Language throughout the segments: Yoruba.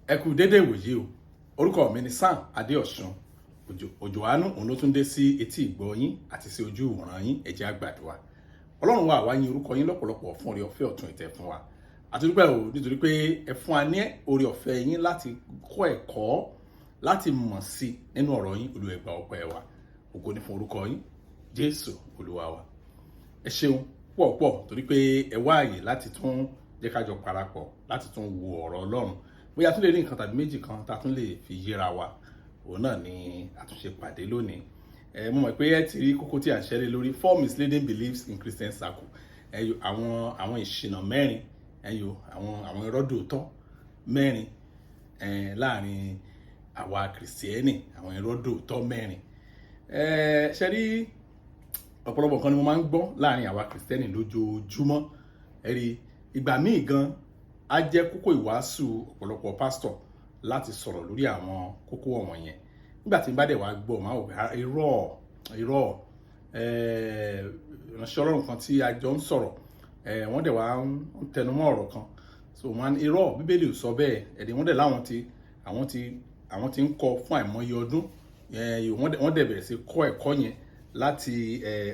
Ẹ kú dédé ìwòyí o. Orúkọ mi ni Sam Adéọ̀sùn. Òjò àánú òun ló tún dé sí etí ìgbọ́ yín àti sí ojú ìwòran yín. Ẹ jẹ́ á gbàdúrà. Ọlọ́run wa, àwa yìn orúkọ yín lọ́pọ̀lọpọ̀ fún oore ọ̀fẹ́ ọ̀tun ìtẹ́ fún wa. Àti dúpẹ́ o, nítorí pé ẹ fún wa ní oore ọ̀fẹ́ yín láti kọ́ ẹ̀kọ́, láti mọ̀ sí nínú ọ̀rọ̀ yín. Olúwa, ẹ gba ọpẹ́ wa. Ògo ni fún orúkọ yín, Jésù Olúwa wa. Ẹ ṣeun pọ̀ pọ̀ torí pé ẹ wá àyè láti tún jẹ́ ká jọ parapọ̀ láti tún wo ọ̀rọ̀ Ọlọ́run, bóyá tún lè rí nǹkan tàbí méjì kan tá a tún lè fi yéra wa. Òun náà ni àtúnṣe pàdé lónìí. Ẹ mo mọ̀ pé ẹ ti rí kókó tí à ń ṣẹlẹ̀ lórí, four misleading beliefs in Christian circle. Ẹ yo àwọn ìṣìnà mẹ́rin, ẹ yo àwọn irọ́ dòótọ́ mẹ́rin ẹ láàrin àwa Kìrìsìtẹ́nì, àwọn irọ́ dòótọ́ mẹ́rin. Ẹ ṣe rí, ọ̀pọ̀lọpọ̀ nǹkan ni mo máa ń gbọ́ láàrin àwa Kìrìsìtẹ́nì lójoojúmọ́. Ẹ rí, ìgbà míì gan á jẹ́ kókó ìwàásù ọ̀pọ̀lọpọ̀ pásítọ̀ láti sọ̀rọ̀ lórí àwọn kókó ọ̀wọ̀n yẹn. Nígbà tí n bá dẹ̀ wá gbọ́, máa wò pé irọ́, irọ́. Ìránṣẹ́ Ọlọ́run kan tí a jọ ń sọ̀rọ̀, wọ́n dẹ̀ wá ń tẹnumọ́ ọ̀rọ̀ kan. So wọ́n ní irọ́, Bíbélì ò sọ bẹ́ẹ̀. Ẹ̀dẹ̀ wọ́n dẹ̀ láwọn ti àwọn ti ń kọ́ fún àìmọye ọdún. Wọ́n dẹ̀ bẹ̀rẹ̀ sí kọ́ ẹ̀kọ́ yẹn láti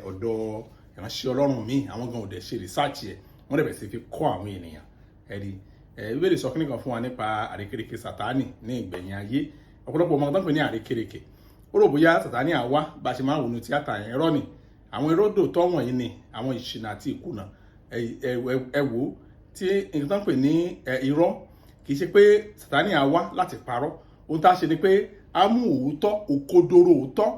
ọ̀dọ̀ ìránṣẹ́ Ọlọ́run míì. Àwọn gan ò dẹ̀ ṣe research ẹ̀, wọ́n dẹ̀ bẹ̀rẹ̀ sí fi kọ́ àwọn ènìyàn. Ẹ̀rí, Bíbélì sọ kíní kan fún wa nípa àrékérekè Sátánì ní ìgbẹ̀yìn ayé. Ọ̀pọ̀lọpọ̀ ọmọ tó ń pè ní àrékérekè, ó rò bóyá Sátánì àwa bá a ṣe máa ń wònú tíátà yẹn. Irọ́ ni. Àwọn irọ́ dòótọ́ wọ̀nyí ni àwọn ìṣìnà àti ìkùnà. Ẹ wò ó, tí nǹkan tó ń pè ní irọ́, kì í ṣe pé Sátánì àwa láti parọ́. Ohun tá a ṣe ni pé a mú òótọ́, òkodoro òótọ́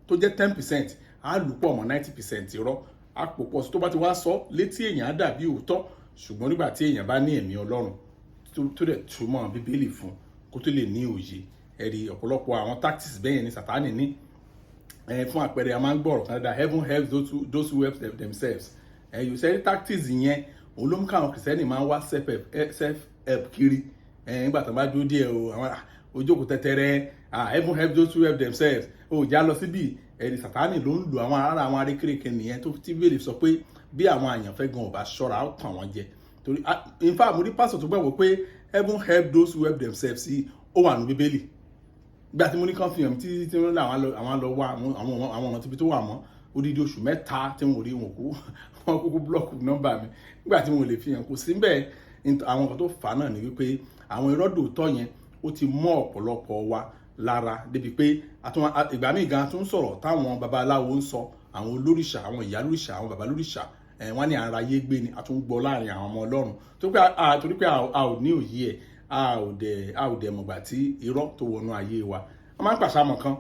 tó jẹ́ 10%, á lù pọ̀ mọ́ 90% irọ́, á pò pọ̀. Tó bá ti wá sọ létí èèyàn, á dàbí òótọ́. Ṣùgbọ́n nígbà tí èèyàn bá ní ẹ̀mí Ọlọ́run tó dẹ̀ túmọ̀ Bíbélì fún kó tó lè ní òye, ẹ̀rí ọ̀pọ̀lọpọ̀ àwọn tactics bẹ́yẹn ni Sátánì ní. Fún àpẹẹrẹ, a máa ń gbọ́ ọ̀rọ̀ kan dáadáa, "Heaven helps those who help themselves." Ẹ yóò sẹ́rí, tactics yẹn òun ló mú káwọn Kìrìsìtẹ́nì máa ń wá self help kiri. Nígbà tó bá dúró díẹ̀ o, àwọn ojókòó tẹ́tẹ́rẹ́, "Heaven help those who help themselves." O já lọ síbí. Ẹ̀rí, Sátánì ló ń lo àwọn ará àwọn arékèrèké nìyẹn tó tí Bíbélì sọ pé bí àwọn àyànfẹ́ gan ò bá ṣọ́ra, ó tàn wọ́n jẹ. Torí, in fact, mo rí pásítọ̀ tó gbàgbọ́ pé "Heaven help those who help themselves" sí ó wà ní Bíbélì. Gbà tí mo ní kàn fi hàn tí tí wọ́n lé àwọn lọ wá àwọn ọ̀nà tíbi tó wà mọ́, odidi oṣù 3 tí wọ́n rí wọn kú, wọ́n kúkú block nọ́mbà mi. Nígbà tí wọ́n lè fi hàn, kò sí bẹ́ẹ̀. Àwọn nǹkan tó fà á náà ni wípé àwọn irọ́ dòótọ́ yẹn, ó ti mọ́ ọ̀pọ̀lọpọ̀ wa lára débi pé ìgbà míì gan tún sọ̀rọ̀ táwọn babaláwo ń sọ, àwọn olórìṣà, àwọn ìyá lórìṣà, àwọn baba lórìṣà, wọ́n ní ara ayé gbé ni. A tún gbọ́ láàrin àwọn ọmọ Ọlọ́run torí pé a ò ní òye ẹ̀, a ò dẹ̀ mọ̀gbà tí irọ́ tó wọnú ayé wa. Wọ́n máa ń pàṣàmọ̀ kan,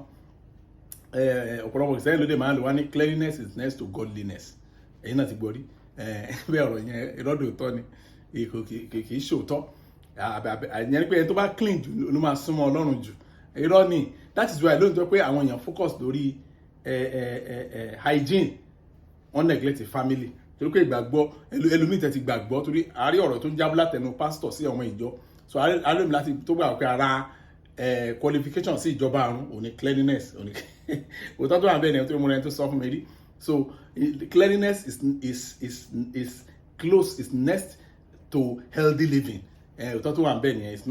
ọ̀pọ̀lọpọ̀ Kìrìsìtẹ́nì ló dé máa ń lò wá ní, "Cleanliness is next to godliness." Ẹ̀yin náà ti gbọ́ rí bẹ́ẹ̀. Ọ̀rọ̀ yẹn, irọ́ dòótọ́ ni, kì í ṣòótọ́. Àyẹn pé ẹni tó bá clean jù ló máa súnmọ́ Ọlọ́run jù, irọ́ ni. That is why lóyún tó pé àwọn èèyàn focus lórí hygiene, wọ́n neglect family, torí pé ìgbàgbọ́ ẹlòmíì tẹ̀ ti gbàgbọ́, torí àárí ọ̀rọ̀ tó ń jábọ́ látẹnu pásítọ̀ sí àwọn ìjọ. So àárẹ̀ láti tó gbà pé ara qualification sí ìjọba àrùn òní cleanliness, òní òótọ́ tó wà bẹ́ẹ̀ ni tó mú ẹni tó sọ fún mi rí. So cleanliness is close, is next to healthy living. Òótọ́ tó wà bẹ́ẹ̀ ni, it's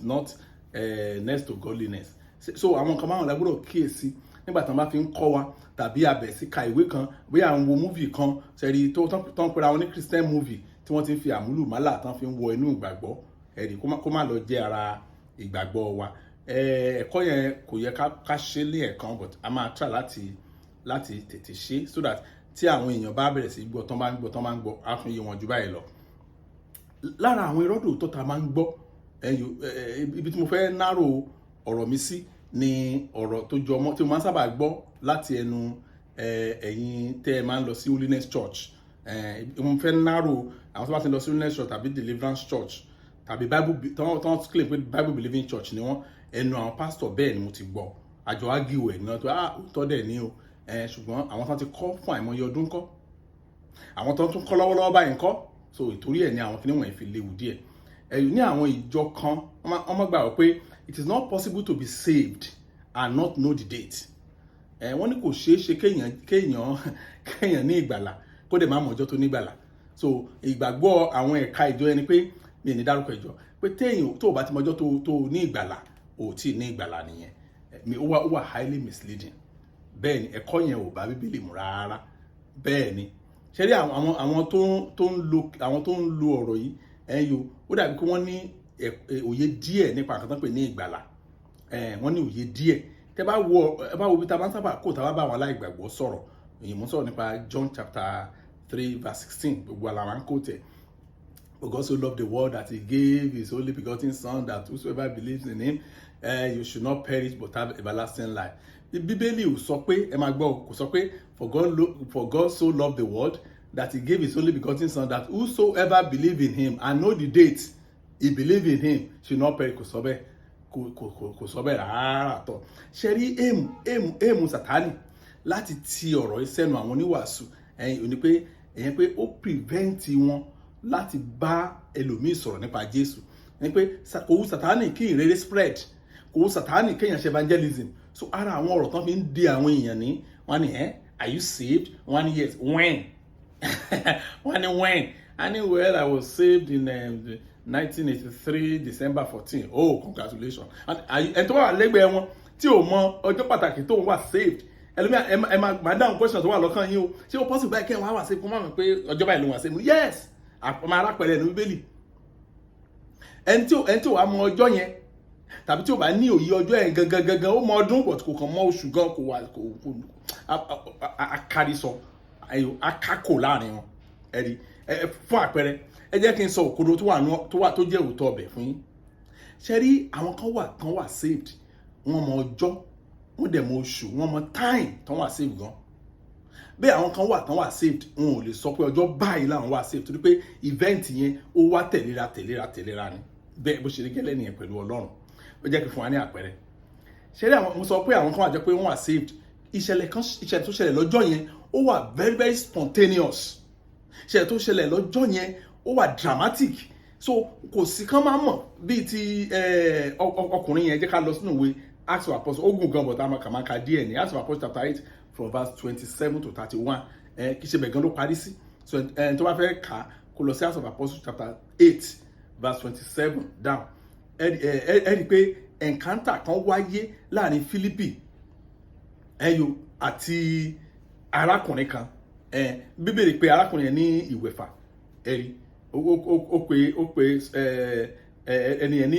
not next to godliness. So àwọn nǹkan márùn la gbọ́dọ̀ kíyèsí nígbà tí wọ́n bá fi ń kọ́ wa, tàbí abẹ̀ sí ka ìwé kan, bóyá à ń wo movie kan sẹ́rí tó ń pera wọn ní Christian movie, tí wọ́n ti ń fi àmúlùmálà tán fi ń wọ inú ìgbàgbọ́. Ẹ̀rí, kó má lọ jẹ́ ara ìgbàgbọ́ wa. Ẹ̀kọ́ yẹn kò yẹ ká ṣe ní ẹ̀kan, but a máa try láti tètè ṣe so that tí àwọn èèyàn bá bẹ̀rẹ̀ sí gbọ́, tán bá ń gbọ́, tán bá ń gbọ́, á tún yé wọn ju báyìí lọ. Lára àwọn irọ́ dòótọ́ tá a máa ń gbọ́, ibi tí mo fẹ́ náró ọ̀rọ̀ mi sí ni ọ̀rọ̀ tó jọ mọ́ tí mo máa ń sábà gbọ́ láti ẹnu ẹ̀yin tẹ́ ẹ máa ń lọ sí Holiness Church. Mo fẹ́ náró àwọn tó bá ti lọ sí Holiness Church tàbí Deliverance Church tàbí Bible tán claim pé Bible believing church ni wọ́n. Ẹnu àwọn pastor bẹ́ẹ̀ ni mo ti gbọ́ àjọ agiwẹ̀ náà tó, ah, òótọ́ dẹ̀ ní o. Ṣùgbọ́n àwọn tán ti kọ́ fún àìmọye ọdún kọ́, àwọn tó tún kọ́ lọ́wọ́lọ́wọ́ báyìí ńkọ́? So ìtorí ẹ̀ ní àwọn kíní wọ̀nyí fi léwu díẹ̀. Ẹ̀yìn ní àwọn ìjọ kan, wọ́n máa gbà wọ́n pé it is not possible to be saved and not know the date. Wọ́n ní kò ṣeé ṣe kéèyàn ní ìgbàlà kó dẹ̀ má mọ̀ ọjọ́ tó ní ìgbàlà. So ìgbàgbọ́ àwọn ẹ̀ka ìjọ yẹn ni pé Mi ní dárúkọ ìjọ, pé téèyàn tó o bá ti mọjọ́ tó ní ìgbàlà, ò tí ì ní ìgbàlà nìyẹn. Mi ó wà highly misleading. Bẹ́ẹ̀ ni, ẹ̀kọ́ yẹn ò bá Bíbélì mu rárá. Bẹ́ẹ̀ ni, ṣe rí àwọn tó ń lo ọ̀rọ̀ yìí, ẹ̀yin o, ó dàbí pé wọ́n ní òye díẹ̀ nípa nǹkan tó ń pè ní ìgbàlà. Wọ́n ní òye díẹ̀. Tẹ́ bá wo, ẹ bá wo bí ta bá ń sábà kó ta bá bá àwọn aláìgbàgbọ́ sọ̀rọ̀ èyí, mo ń sọ̀rọ̀ nípa John chapter 3 verse 16. Gbogbo àlà máa ń kó tẹ̀. "For God so loved the world that he gave his only begotten son, that whosoever believes in him, you should not perish but have everlasting life." Bíbélì ò sọ pé, ẹ máa gbọ́, kò sọ pé "For God so loved the world that he gave his only begotten son, that whosoever believe in him and know the date he believe in him should not perish." Kò sọ bẹ́ẹ̀, kò sọ bẹ́ẹ̀ rárá tọ̀. Ṣe rí aim Sátánì láti ti ọ̀rọ̀ yìí sẹ́nu àwọn oníwàásù ẹ̀yìn ò ní pé ẹ̀yẹn pé ó prevent wọn láti bá ẹlòmíì sọ̀rọ̀ nípa Jésù, ní pé kò wù Sátánì kí ìrere spread, kò wù Sátánì kéèyàn ṣe evangelism. So ara àwọn ọ̀rọ̀ tán fi ń di àwọn èèyàn ní wọ́n ní, "Ẹ́, are you saved?" Wọ́n ní, "Yes." "When?" Wọ́n ní, "When?" I ní, "Well, I was saved in 1983 December 14." "Oh, congratulations." And ẹni tó wà lẹ́gbẹ̀ẹ́ wọn tí ò mọ ọjọ́ pàtàkì tó ń wà saved, ẹlòmíà ẹ máa dáhùn question tó wà lọ́kàn yín o. Ṣé o possible báyìí kẹ́ ẹ̀ wọ́n á wà saved kó má mọ̀ pé ọjọ́ báyìí ló wà saved? Yes, àpamọ́ arápẹ̀rẹ̀ ní Bíbélì. Ẹni tí ò wá mọ ọjọ́ yẹn tàbí tí ò bá ní òye ọjọ́ yẹn gangan gangan, ó mọ ọdún but kò kàn mọ oṣù gan, kò wà kò kárí sọ ayo akákò láàrin wọn. Ẹ̀rí ẹ fún àpẹẹrẹ, ẹ jẹ́ kí n sọ òkodo tó wà tó wà tó jẹ́ òótọ́ ọbẹ̀ fún yín. Ṣe rí àwọn kan wà saved, wọ́n mọ ọjọ́, wọ́n dẹ̀ mọ oṣù, wọ́n mọ time tán wà saved gan. Bẹ́ẹ̀ àwọn kan wà tán wà saved, wọn ò lè sọ pé ọjọ́ báyìí làwọn wà saved, torí pé event yẹn ó wá tẹ̀léra tẹ̀léra tẹ̀léra ni. Bẹ́ẹ̀ bó ṣe rí gẹ́lẹ́ nìyẹn pẹ̀lú Ọlọ́run. Ó jẹ́ kí fún wa ní àpẹẹrẹ. Ṣe rí àwọn, mo sọ pé àwọn kan wà jẹ́ pé wọ́n wà saved, ìṣẹ̀lẹ̀ kan, ìṣẹ̀lẹ̀ tó ṣẹlẹ̀ lọ́jọ́ yẹn, ó wà very very spontaneous. Ìṣẹ̀lẹ̀ tó ṣẹlẹ̀ lọ́jọ́ yẹn, ó wà dramatic. So kò sí kán máa mọ̀ bíi ti ọkùnrin yẹn. Jẹ́ ká lọ sínú ìwé Acts of Apostles. Ó gùn gan, but a kà máa ka díẹ̀ ní Acts of Apostles chapter 8 from verse 27 to 31. Kì í ṣe bẹ̀ gan ló parí sí. So tó bá fẹ́ kà á, kó lọ sí Acts of Apostles chapter 8 verse 27 down. Ẹ rí i pé encounter kan wáyé láàrin Fílípì ẹyọ àti arákùnrin kan. Bíbélì pé arákùnrin yẹn ní ìwẹ̀fà. Ẹ rí, ó pe ẹni yẹn ní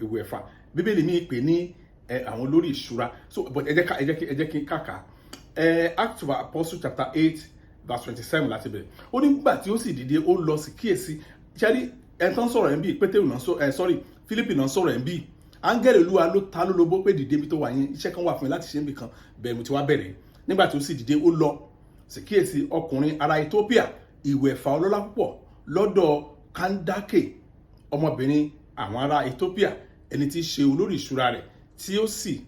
ìwẹ̀fà. Bíbélì mi pè ní àwọn olórí ìṣúra. So but ẹ jẹ́ kí n kàkà Acts of Apostles chapter 8 verse 27 láti bẹ̀rẹ̀. Ó ní nígbà tí ó sì dìde, ó lọ sí kíyèsí. Ṣẹ́rí ẹni tó ń sọ̀rọ̀ ẹ̀ ń bí Pétérù náà sọ ẹ, sorry, Fílípì náà sọ̀rọ̀ ẹ̀ ń bí. Áńgẹ́lì Olúwa ló ta lólobó pé dìde bí tó wà yẹn, iṣẹ́ kan wà fún mi láti ṣe níbì kan. Bẹ́ẹ̀ mo ti wá bẹ̀rẹ̀. Nígbà tí ó sì dìde, ó lọ sì kíyèsí, ọkùnrin ará Ethiopia, ìwẹ̀fà ọlọ́lá púpọ̀ lọ́dọ̀ Kandake, ọmọbìnrin àwọn ará Ethiopia, ẹni tí í ṣe olórí ìṣúra rẹ̀, tí ó sì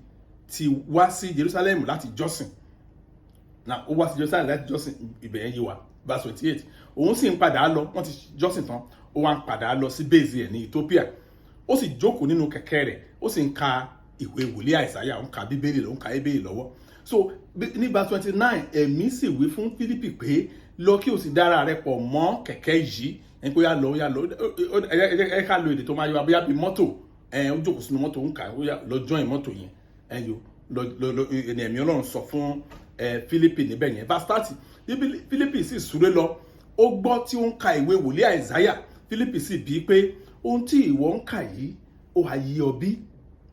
ti wá sí Jerusalem láti jọ́sìn. Na ó wá sí Jerusalem láti jọ́sìn. Ibẹ̀ yẹn yé wa. Verse 28, òun sì ń padà lọ. Wọ́n ti jọ́sìn tán, ó wá ń padà lọ sí base ẹ̀ ní Ethiopia. Ó sì jókòó nínú kẹ̀kẹ́ rẹ̀, ó sì ń ka ìwé wòlíì Àìsáyà. Ó ń ka Bíbélì, ó ń ka Bíbélì lọ́wọ́. So ní verse 29, ẹ̀mí sì wí fún Fílípì pé, "Lọ kí o sì dára rẹ pọ̀ mọ́ kẹ̀kẹ́ yìí." Ẹni pé ó yá lọ, ó yá lọ. Ẹ ká lo èdè tó máa yọ, abóyá bíi mọ́tò. Ẹ ó jókòó sínú mọ́tò, ń kà, ó yá lọ join mọ́tò yẹn. Ẹ yo lọ lọ lọ. Ẹni ẹ̀mí Ọlọ́run sọ fún ẹ Fílípì níbẹ̀ yẹn. Verse 30, Fílípì sì súré lọ, ó gbọ́ tí ó ń ka ìwé wòlíì Àìsáyà. Fílípì sì bí pé, "Ohun tí ìwọ ń kà yìí, ó wá yé ọ bí?"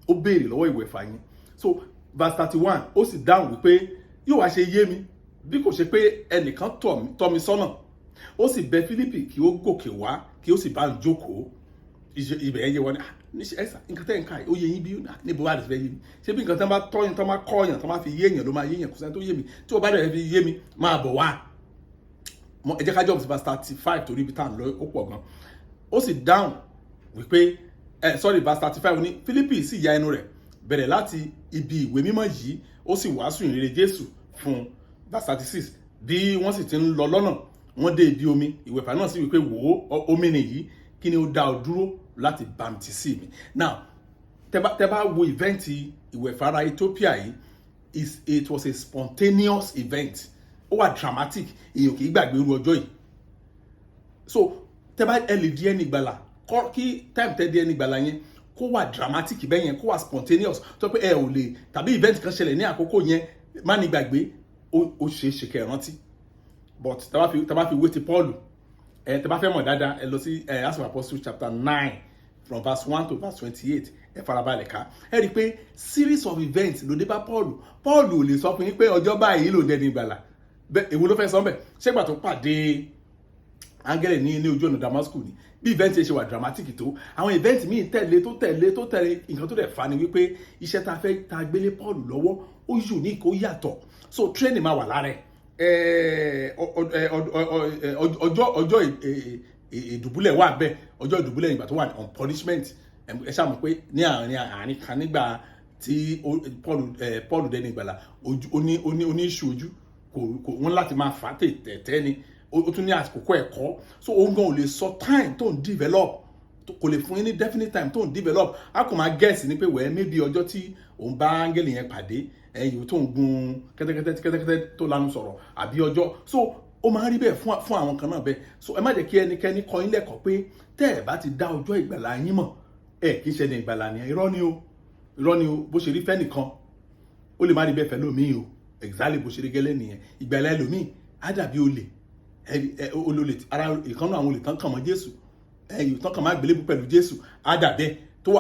Ó béèrè lọ́wọ́ ìwẹ̀fà yẹn. So verse 31, ó sì dáhùn wípé, "Yóò wá ṣe yé mi bí kò ṣe pé ẹnìkan tọ́ mi sọ́nà?" Ó sì bẹ̀ Fílípì kí ó gòkè wá, kí ó sì bá ń jókòó. Ibẹ̀ yẹn yé wọn ní ẹ̀sà nǹkan tẹ́ ń ka yìí, ó yé yín bí? Níbo wà lè fẹ́ yé mi? Ṣé bí nǹkan tán bá tọ́yìn, tán bá kọ́yàn, tán bá fi yé èèyàn ló máa yé èèyàn? Kò sẹ́ni tó yé mi. Tí o bá dẹ̀ fi yé mi, máa bọ̀ wá. Ẹ jẹ́ ká jump sí verse 35, torí ibi tá à ń lọ ó pọ̀ gan. Ó sì dáhùn wípé ẹ, sorry, verse 35 ní, Fílípì sì ya ẹnu rẹ̀ bẹ̀rẹ̀ láti ibi ìwé mímọ́ yìí, ó sì wàásù ìrere Jésù fún un. Verse 36, bí wọ́n sì ti ń lọ lọ́nà, wọ́n dé ibi omi. Ìwẹ̀fà náà sì wípé, "Wò ó, omi nìyí, kí ni ó dá ọ dúró láti bamtísì mi?" Now tẹ́ bá wo event ìwẹ̀fà ará Ethiopia yìí, it was a spontaneous event. Ó wà dramatic. Èèyàn kì í gbàgbé irú ọjọ́ yìí. So tẹ́ bá ẹ lè di ẹni ìgbàlà. Kí time tẹ́ di ẹni ìgbàlà yẹn kó wà dramatic bẹ́ẹ̀ yẹn, kó wà spontaneous, tó pé ẹ ò lè, tàbí event kan ṣẹlẹ̀ ní àkókò yẹn má ní gbàgbé, ó ṣeé ṣe kẹ́ ẹ rántí. But tá bá fi wé ti Paul, ẹ tá bá fẹ́ mọ̀ dáadáa, ẹ lọ sí Acts of Apostles chapter 9 from verse 1 to verse 28. Ẹ farabalẹ̀ ká, ẹ rí i pé series of events ló dé bá Paul. Paul ò lè sọ fún yín pé ọjọ́ báyìí ló dẹni ìgbàlà. Bẹ́ẹ̀ èwo ló fẹ́ sọ bẹ́ẹ̀? Ṣégbà tó pàdé áńgẹ́lì ní ojú ọ̀nà Damascus ni. Bí event yẹn ṣe wà dramatic tó, àwọn event míì tẹ̀lé tó tẹ̀lé tó tẹ̀lé. Nǹkan tó dẹ̀ fa ni wípé iṣẹ́ tá a fẹ́ tá a gbélé Paul lọ́wọ́, ó unique, ó yàtọ̀. So training máa wà lára ẹ̀. Ọjọ́ ìdùbúlẹ̀ wà bẹ́ẹ̀. Ọjọ́ ìdùbúlẹ̀ ìgbà tó wà on punishment. Ẹ ṣáà mọ̀ pé ní àárín kan nígbà tí Paul dẹni ìgbàlà, ó ní ìṣù ojú kò wọ́n láti máa fà á tẹ̀tẹ̀ ni. Ó tún ní àkókò ẹ̀kọ́. So òun gan ò lè sọ time tó ń develop, kò lè fún yín ní definite time tó ń develop. A kò máa guess ní pé, well, maybe ọjọ́ tí òun bá áńgẹ́lì yẹn pàdé, ẹ̀yìn tó ń gun kẹ́tẹ́kẹ́tẹ́ kẹ́tẹ́kẹ́tẹ́ tó lanu sọ̀rọ̀, àbí ọjọ́. So ó máa ń rí bẹ́ẹ̀ fún àwọn kan náà bẹ́ẹ̀. So ẹ má jẹ́ kí ẹnikẹ́ni kọ́ yín lẹ́kọ̀ọ́ pé tẹ́ ẹ bá ti dá ọjọ́ ìgbàlà yín mọ̀, ẹ kì í ṣe ní ìgbàlà ni. Irọ́ ni o, irọ́ ni o. Bó ṣe rí fẹ́nìkan, ó lè má rí bẹ́ẹ̀ fẹ́ lómi o. Exactly bó ṣe rí gẹ́lẹ́ nìyẹn. Ìgbàlà ẹlòmíì á dàbí olè, olè ara ìkànnì àwọn olè tán kàn mọ́ Jésù, ẹyìn tán kàn má gbélébú pẹ̀lú Jésù, á dàbẹ́ tó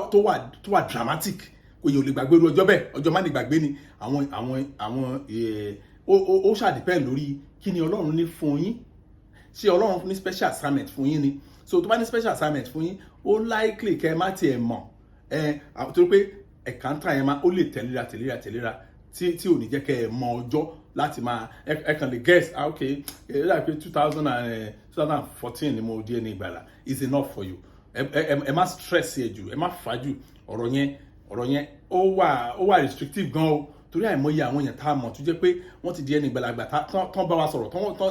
wà dramatic. Kò yẹ ò lè gbàgbé irú ọjọ́ bẹ́ẹ̀. Ọjọ́ má ní gbàgbé ni. Àwọn ó ṣáà depend lórí kí ni Ọlọ́run ní fún yín. Ṣé Ọlọ́run ní special assignment fún yín ni? So tó bá ní special assignment fún yín, ó likely kẹ́ ẹ má tiẹ̀ mọ̀ ẹ, torí pé ẹ̀ka yẹn máa ó lè tẹ̀léra tẹ̀léra tẹ̀léra tí ò ní jẹ́ kẹ́ ẹ mọ ọjọ́ láti máa ẹ kàn lè guess, "Ah, okay, ẹ dà pé 2014 ni mo di ẹni ìgbàlà." Is enough for you. Ẹ má stress ẹ jù, ẹ má fà jù. Ọ̀rọ̀ yẹn ó wà restrictive gan o, torí àìmọye àwọn èèyàn tá a mọ̀ tó jẹ́ pé wọ́n ti di ẹni ìgbàlagbà tán bá wa sọ̀rọ̀,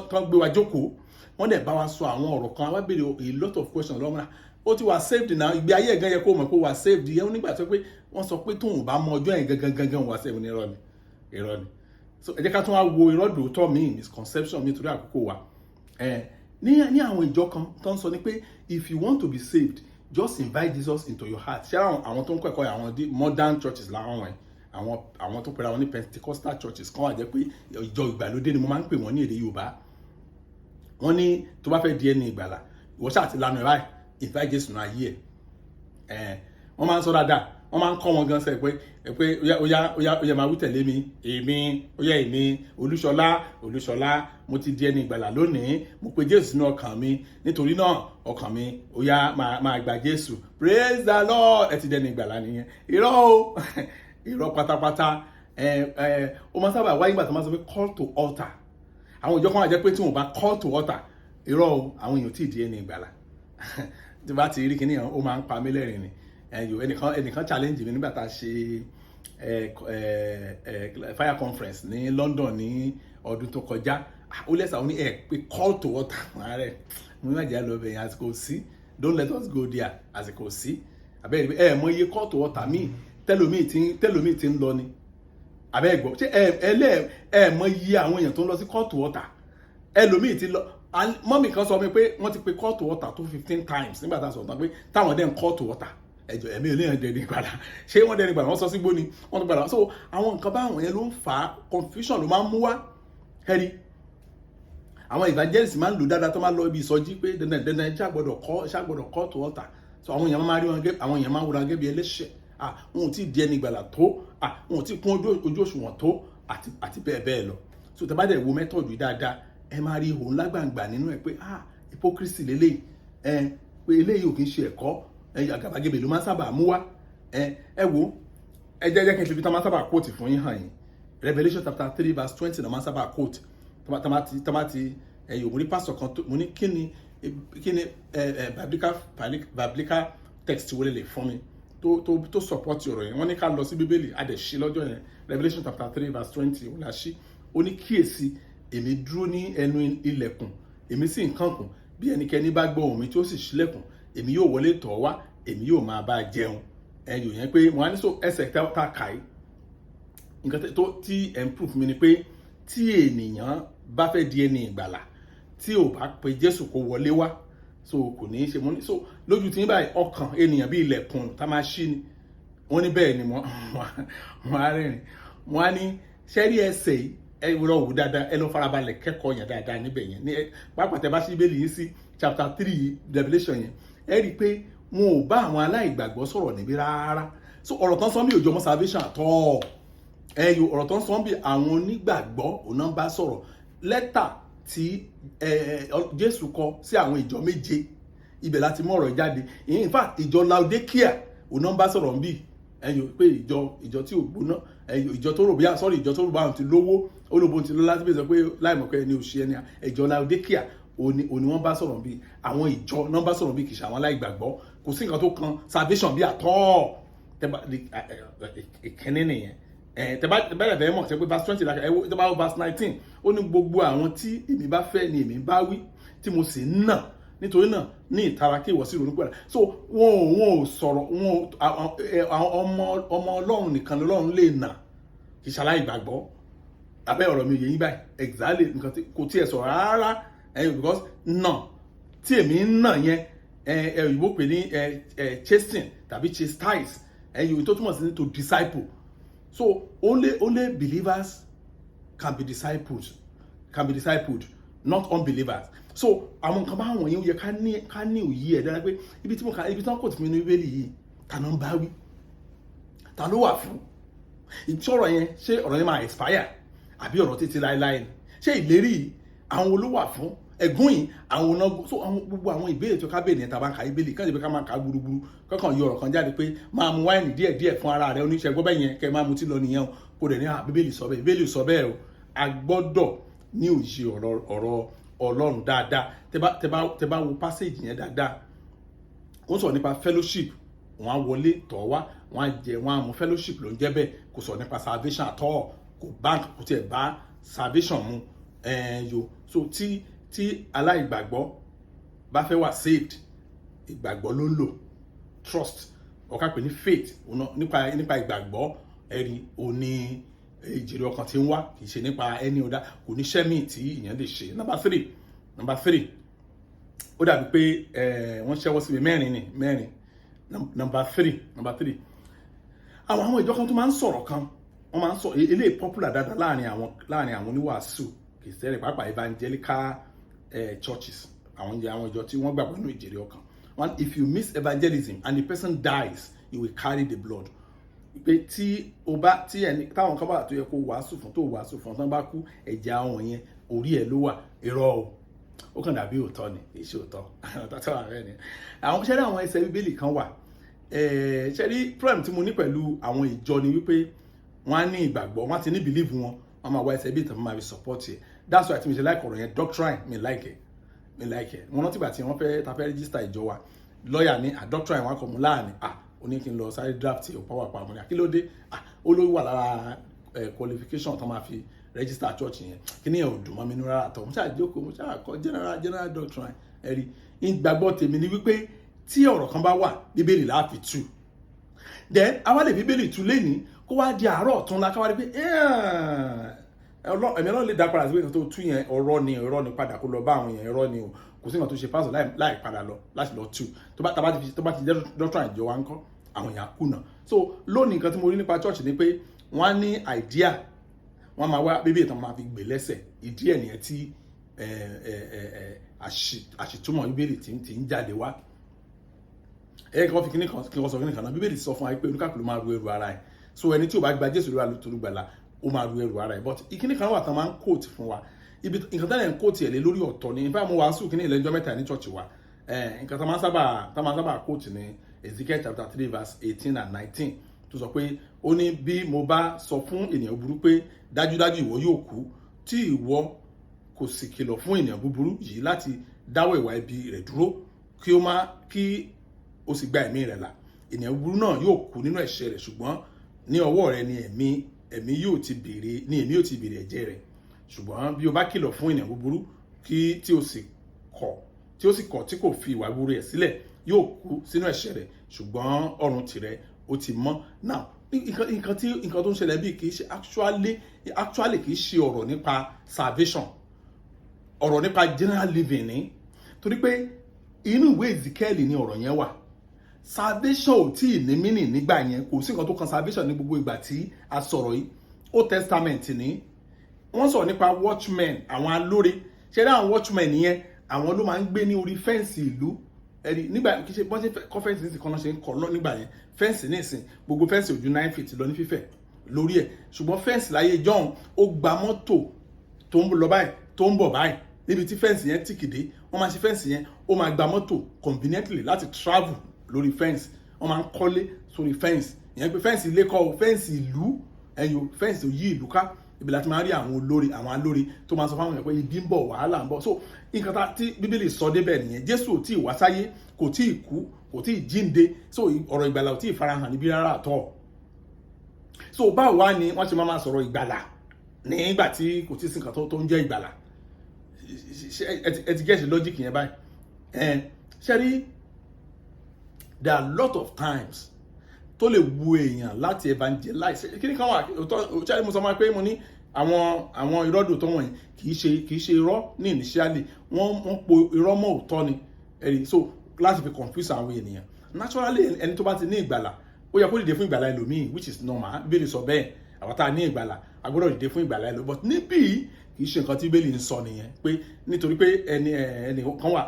tán gbé wa jókòó, wọ́n dẹ̀ bá wa sọ àwọn ọ̀rọ̀ kan, wá béèrè a lot of questions lọ́wọ́ náà. Ó ti wà saved náà, ìgbé ayé ẹ̀ gan yẹ kó mọ̀ pé ó wà saved yẹn. Nígbà tó pé wọ́n sọ pé tóun bá mọ ọjọ́ yẹn gangan gangan wà saved ní. Irọ́ ni, irọ́ ni. So ẹ jẹ́ ká tún wá wo irọ́ dòótọ́ míì, misconception mi, torí àkókò wa. Ẹ ní àwọn ìjọ kan tó ń sọ ni pé if you want to be saved, just invite Jesus into your heart. Ṣé àwọn tó ń kọ́ ẹ̀kọ́, àwọn modern churches làwọn wọ̀nyí, àwọn tó pera wọn ní Pentecostal churches kan wà, jẹ́ pé ìjọ ìgbàlódé ni mo máa ń pè wọ́n ní èdè Yorùbá. Wọ́n ní tó bá fẹ́ di ẹni ìgbàlà, ìwọ ṣáà ti lanu ẹ̀ báyìí, invite Jésù náà ayé ẹ̀. Wọ́n máa ń sọ dáadáa, wọ́n máa ń kọ́ wọn gan sẹ́ pé óyá, óyá, óyá, óyá, máa wí tẹ̀lé mi. Èmi, óyá, èmi Olúṣọlá, Olúṣọlá, mo ti di ẹni ìgbàlà lónìí. Mo pe Jésù sínú ọkàn mi. Nítorí náà, ọkàn mi, óyá, máa gba Jésù. Praise the Lord, ẹ ti di ẹni ìgbàlà nìyẹn. Irọ́ o, irọ́ pátápátá. Ẹ ẹ ó máa sábà wáyé nígbà tó máa sọ pé call to altar. Àwọn ìjọ kan wà jẹ́ pé tí wọ́n bá call to altar, irọ́ o, àwọn èèyàn tí ì di ẹni ìgbàlà. Tí bá ti rí kinní yẹn, ó máa ń pa mí lẹ́rìn ni. Ẹyọ ẹnìkan challenge mi nígbà tá a ṣe fire conference ní London ní ọdún tó kọjá. Ó lẹ́sà, ó ní ẹ pé call to altar ààrẹ mo ní májèlé lọ bẹ̀yẹn. Àsìkò sí, don't let us go there, àsìkò sí. Àbẹ́rẹ́ ẹ mọ iye call to altar míì tẹ́lómi tí ń lọ ni àbẹ́ gbọ́. Ṣé ẹ ẹ lẹ́ ẹ mọ iye àwọn èèyàn tó ń lọ sí call to altar? Ẹlòmíì ti lọ. Mọ́mì kan sọ mi pé wọ́n ti pe call to altar tó 15 times nígbà tá a sọ̀rọ̀ tán, pé táwọn dẹ̀ ń call to altar. Ẹjọ, ẹ̀mí eléyàn dẹni padà, ṣé wọ́n dẹni padà? Wọ́n sọ sígbó ni wọ́n tún padà. So àwọn nǹkan báwọn yẹn ló ń fa confusion, ló máa ń mú wá. Ẹ̀rí àwọn evangelist máa ń lò dáadáa tó máa lọ ibi ìsọjí pé dandan dandan, ṣá gbọ́dọ̀ call to altar. So àwọn èèyàn máa rí wọn gẹ́, àwọn èèyàn máa ń wúra gẹ́ bí ẹlẹ́ṣẹ̀. Ah, wọn ò tí ì di ẹni ìgbàlà tó. Ah, wọn ò tí ì kún ojú òṣùwọ̀n tó, àti bẹ́ẹ̀ bẹ́ẹ̀ lọ. So tẹ́ bá dẹ̀ wo method yìí dáadáa, ẹ máa rí ihò ńlá gbàǹgbà nínú ẹ pé, ah, hypocrisy lélẹ́yìí. Ẹ pé eléyìí ò kì í ṣe ẹ̀kọ́ ẹ, àgàbàgebè ló máa ń sábà mú wá. Ẹ wo, ẹ jẹ́ kí n fi ibi tá máa ń sábà quote fún yín hàn yín. Revelation chapter 3 verse 20 náà máa ń sábà quote tamati ẹ yòó. Mo ní pásítọ̀ kan tó mo ní kí ni ẹ ẹ biblical text wọlé lè fún mi tó support ọ̀rọ̀ yẹn. Wọ́n ní ká lọ sí Bíbélì, a dẹ̀ ṣí lọ́jọ́ yẹn. Revelation chapter 3 verse 20 wọ́n la ṣí. Ó ní, "Kíyèsí, èmi dúró ní ẹnu ilẹ̀kùn, èmi sì ń kànkùn. Bí ẹnikẹ́ni bá gbọ́ ohùn mi tí ó sì ṣílẹ̀kùn, èmi yóò wọlé tọ̀ wá, èmi yóò máa bá a jẹun." Ẹ yòó yẹn pé mo á ní so ẹsẹ̀ tá a kà í, nǹkan tó tí ẹ̀ ń proof mi ni pé tí ènìyàn bá fẹ́ di ẹni ìgbàlà, tí ò bá pe Jésù kó wọlé wá So kò ní í ṣe. Mo ní, so lójú tí ń báyìí, ọkàn ènìyàn bí ilẹ̀kùn tá máa ṣí ni? Wọ́n ní bẹ́ẹ̀ ni. Wọ́n á rẹ́rìn. Wọ́n á ní ṣẹ́rí ẹsẹ̀ yìí, ẹ lọ wò dáadáa, ẹ lọ farabalẹ̀ kẹ́kọ̀ọ́ yẹn dáadáa níbẹ̀ yẹn. Ní pápá tẹ bá sí Bíbélì yìí sí chapter 3 Revelation yẹn, ẹ rí i pé wọn ò bá àwọn aláìgbàgbọ́ sọ̀rọ̀ níbí rárá. So ọ̀rọ̀ tán sọ bí ò jọ mọ́ salvation at all. Ẹ yo, ọ̀rọ̀ tán sọ bí, àwọn onígbàgbọ́ òun náà bá sọ̀rọ̀. Lẹ́tà tí Jésù kọ sí àwọn ìjọ méje, ibẹ̀ láti mú ọ̀rọ̀ jáde. In fact, ìjọ Laodikia òun náà bá sọ̀rọ̀ níbí. Ẹyọ pé ìjọ tí ò gbóná, ẹyọ ìjọ tó rò bí, sorry, ìjọ tó rò bá òun ti lówó, olóbo ti lọ láti bí sọ pé láìmọ̀ pé ẹni òṣì ẹni. Ìjọ Laodikia òní wọ́n bá sọ̀rọ̀ bí. Àwọn ìjọ náà bá sọ̀rọ̀ bí, kì í ṣe àwọn aláìgbàgbọ́. Kò sí nǹkan tó kan salvation bí àtọ́. Ìkíní nìyẹn. Tẹ́bá bẹ́ẹ̀ bẹ́ẹ̀ mọ̀ ṣe pé verse 20 ẹ wo, tẹ́bá wo verse 19, ó ní, "Gbogbo àwọn tí èmi bá fẹ́ ni èmi bá wí, tí mo sì ń nà. Nítorí náà, ní ìtara kí ìwọ sì ronú pẹ̀lú." So wọn ò sọ̀rọ̀ wọn. Àwọn ọmọ Ọlọ́run nìkan lọ́lọ́run lè nà, kì í ṣe aláìgbàgbọ́. Abẹ́ ọ̀rọ̀ mi yẹ yín báyìí? Exactly. Nǹkan tí kò tiẹ̀ sọ̀rọ̀ rárá ẹ, because nà tí èmi ń nà yẹn, ẹ ẹ òyìnbó pè ní ẹ ẹ chasten tàbí chastise. Ẹ yòó tó túmọ̀ sí ní to disciple. So only believers can be discipled, not unbelievers. So àwọn nǹkan báwọn yẹn, ó yẹ ká ní òye ẹ̀ dára pé ibi tí mo kà, ibi tí wọ́n kò tì mí ní Bíbélì yìí, ta ló ń bá wí? Ta ló wà fún ìṣọ̀rọ̀ yẹn? Ṣé ọ̀rọ̀ yẹn máa expire àbí ọ̀rọ̀ títí láéláé ni? Ṣé ìlérí yìí, àwọn olówà fún? Ẹ̀gún yìí, àwọn ọ̀nà? So àwọn gbogbo àwọn ìbéèrè tó ká béèrè ní ta bá ń ka Bíbélì, kàn jẹ́ pé ká máa kà á gbúrúgbúrú, kọ́kàn yọ ọ̀rọ̀ kan jáde pé máa mu wáìnì díẹ̀ díẹ̀ fún ara rẹ, oníṣẹ́ gbọ́ bẹ́ẹ̀ yẹn, kẹ́ máa mutí lọ nìyẹn o. Kò dẹ̀ ní à Bíbélì sọ bẹ́ẹ̀, Bíbélì sọ bẹ́ẹ̀ o. A gbọ́dọ̀ ní òye ọ̀rọ̀ Ọlọ́run dáadáa. Tẹ́ bá wo passage yẹn dáadáa, ó sọ̀rọ̀ nípa fellowship. Wọ́n á wọlé tọ̀ wá, wọ́n á jẹ, wọ́n á mu. Fellowship ló ń jẹ́ bẹ́ẹ̀. Kò sọ̀rọ̀ nípa salvation at all. Kò bá, kò tiẹ̀ bá salvation mu. Ẹ̀ẹ́n yo, so tí aláìgbàgbọ́ bá fẹ́ wà saved, ìgbàgbọ́ ló ń lò, trust, ọ̀ká pè ní faith. Ọ̀nà nípa ìgbàgbọ́, ẹ̀rí òní ìjèrè ọkàn tí ń wá, kì í ṣe nípa ẹni ọ̀dà. Kò ní iṣẹ́ míì tí ìyẹn lè ṣe. Number three, ó dàbí pé wọ́n ṣẹ́wọ́ síbi mẹ́rin ni, mẹ́rin. Number three, àwọn ìjọ kan tó máa ń sọ̀rọ̀ kan, wọ́n máa ń sọ eléyìí, popular dáadáa láàrin àwọn oníwàásù Kìrìsìtẹ́nì, pàápàá evangelical churches, àwọn ìjọ tí wọ́n gbàgbọ́ nínú ìjèrè ọkàn. One, if you miss evangelism and the person dies, you will carry the blood. Pé tí o bá tí ẹni táwọn kan bá tó yẹ kó wàásù fún, tó wàásù fún, tán bá kú, ẹ̀jẹ̀ àwọn yẹn, orí ẹ̀ ló wà. Irọ́ o, ó kàn dàbí òótọ́ ni, kì í ṣe òótọ́. Òótọ́ tó wà bẹ́ẹ̀ ni àwọn ṣẹ́rí, àwọn ẹsẹ̀ Bíbélì kan wà. Ṣẹ́rí, problem tí mo ní pẹ̀lú àwọn ìjọ ni wípé wọ́n á ní ìgbàgbọ́, wọ́n á ti ní belief wọn, wọ́n máa wá ẹsẹ̀ bí ìtàn máa fi support ẹ̀. That's why tí mi ṣe like ọ̀rọ̀ yẹn, doctrine, mi like ẹ̀, mi like ẹ̀. Wọ́n rántí ìgbà tí wọ́n fẹ́ ta fẹ́ register ìjọ wa, lọ́ọ̀yà ní à doctrine wọn kọ̀ mú láàrin à, ó ní kí n lọ sáré draft ẹ̀ power pa. Mo ní à, kí ló dé? À, ó ló wà lára qualification tó máa fi register church yẹn. Kí ni ẹ̀ ò dùn mọ́ mi nínú rárá tọ́. Mo ṣáà jókòó, mo ṣáà kọ general doctrine. Ẹ̀rí ìgbàgbọ́ tèmi ni wípé tí ọ̀rọ̀ kan bá wà, Bíbélì la fi tú. Then àwa lè Bíbélì tú lénìí, kó wá di àárọ̀ ọ̀tún la ká wá rí pé ẹ̀mí Ọlọ́run lè dá padà sí pé nǹkan tó tú yẹn, ọ̀rọ̀ ni, ọ̀rọ̀ ni, padà kó lọ bá àwọn yẹn, irọ́ ni o. Kò sí nǹkan tó ṣe pásọ̀ láì padà lọ láti lọ tú. Tó bá ti jẹ́ doctrine ìjọ wa ńkọ́, àwọn èèyàn kùnà. So lónìí, nǹkan tí mo rí nípa church ni pé wọ́n á ní idea, wọ́n máa wá bíbí ìtàn máa fi gbè lẹ́sẹ̀. Ìdí ẹ̀ nìyẹn tí àṣìtúmọ̀ Bíbélì tí ń jáde wá. Ẹ kí wọ́n fi kíní kan, kí wọ́n sọ kíní kan náà. Bíbélì sọ fún wa pé oníkàkùn ló máa ru ẹrù ara ẹ̀. So ẹni tí ò bá gba Jésù lórí olùgbàlà, ó máa ru ẹrù ara ẹ̀. But ìkíní kan wà tán máa ń quote fún wa, ibi nǹkan tẹ́lẹ̀ ń quote ẹ̀ lé lórí ọ̀tọ̀ ni. In fact, mo wàásù kíní ìlẹ́jọ́ mẹ́ta ní church wa. Nǹkan tá máa sábà quote ní Ezekiel chapter 3 verse 18 and 19, tó sọ pé, ó ní, "Bí mo bá sọ fún ènìyàn búburú pé, 'Dájúdájú ìwọ yóò kú,' tí ìwọ kò sì kìlọ̀ fún ènìyàn búburú yìí láti dáwọ́ ìwà ibi rẹ̀ dúró, kí ó má kí ó sì gba ẹ̀mí rẹ̀ là, ènìyàn búburú náà yóò kú nínú ẹ̀ṣẹ̀ rẹ̀, ṣùgbọ́n ní ọwọ́ rẹ̀ ni ẹ̀mí yóò ti béèrè ní èmi yóò ti béèrè ẹ̀jẹ̀ rẹ̀. Ṣùgbọ́n bí o bá kìlọ̀ fún ènìyàn búburú kí tí ó sì kọ̀, tí kò fi ìwà búburú rẹ̀ sílẹ̀, yóò kú sínú ẹ̀ṣẹ̀ rẹ̀, ṣùgbọ́n ọrùn tìrẹ ó ti mọ́." Now, nǹkan tó ń ṣẹlẹ̀ bíi kì í ṣe actually kì í ṣe ọ̀rọ̀ nípa salvation, ọ̀rọ̀ nípa general living ni, torí pé Inú ìwé Ezekiel ni ọ̀rọ̀ yẹn wà. Salvation ò tí ì ní meaning nígbà yẹn. Kò sí nǹkan tó kan salvation ní gbogbo ìgbà tí a sọ̀rọ̀ yìí. Old Testament ní wọ́n sọ̀rọ̀ nípa watchmen, àwọn alóore. Ṣe ní àwọn watchmen yẹn, àwọn ló máa ń gbé ní orí fence ìlú. Ẹ̀rí nígbà kí ṣe bọ́n ṣe kọ́ fence nísìn kan náà ṣe ń kọ́ lọ nígbà yẹn. Fence nísìn, gbogbo fence ò ju 9 feet lọ ní fífẹ̀ lórí ẹ̀, ṣùgbọ́n fence láyé john, ó gba mọ́tò tó ń lọ báyìí, tó ń bọ̀ báyìí. Níbi tí fence yẹn tìkì dé, wọ́n máa ṣe fence yẹn, ó máa gba mọ́tò conveniently láti travel lórí fence. Wọ́n máa ń kọ́lé sórí fence ìyẹn, pé fence ilé kọ́ o, fence ìlú ẹ̀yìn, fence yí ìlú ká. Ibi láti máa rí àwọn olórí, àwọn alórí tó máa sọ fáwọn èèyàn pé ibi ń bọ̀, wàhálà ń bọ̀. So nǹkan tá tí Bíbélì sọ débẹ̀ nìyẹn. Jésù ò tí ì wá sáyé, kò tí ì kú, kò tí ì jíǹde. So ọ̀rọ̀ ìgbàlà ò tí ì farahàn níbí rárá àtọ̀. So báwo wá ni wọ́n ṣe máa sọ̀rọ̀ ìgbàlà nígbà tí kò tí ì sí nǹkan tó ń jẹ́ ìgbàlà? Ẹ ti get logic yẹn báyìí? Ẹ ṣe rí, there are a lot of times tó lè wu èèyàn láti evangelize. Kí ni kan wà òótọ́? Ṣáà mo sọ máa pé mo ní àwọn irọ́dù tó wọ̀nyí kì í ṣe irọ́ ní initially. Wọ́n po irọ́ mọ́ òótọ́ ni, ẹ̀rí, so láti fi confuse àwọn ènìyàn. Naturally, ẹni tó bá ti ní ìgbàlà, ó yẹ kó dìde fún ìgbàlà ẹlòmíì, which is normal. Bíbélì sọ bẹ́ẹ̀, àwọn tá a ní ìgbàlà, a gbọ́dọ̀ dìde fún ìgbàlà ẹlòmíì. But níbí, kì í ṣe nǹkan tí Bíbélì ń sọ nìyẹn, pé nítorí pé ẹni kan wà,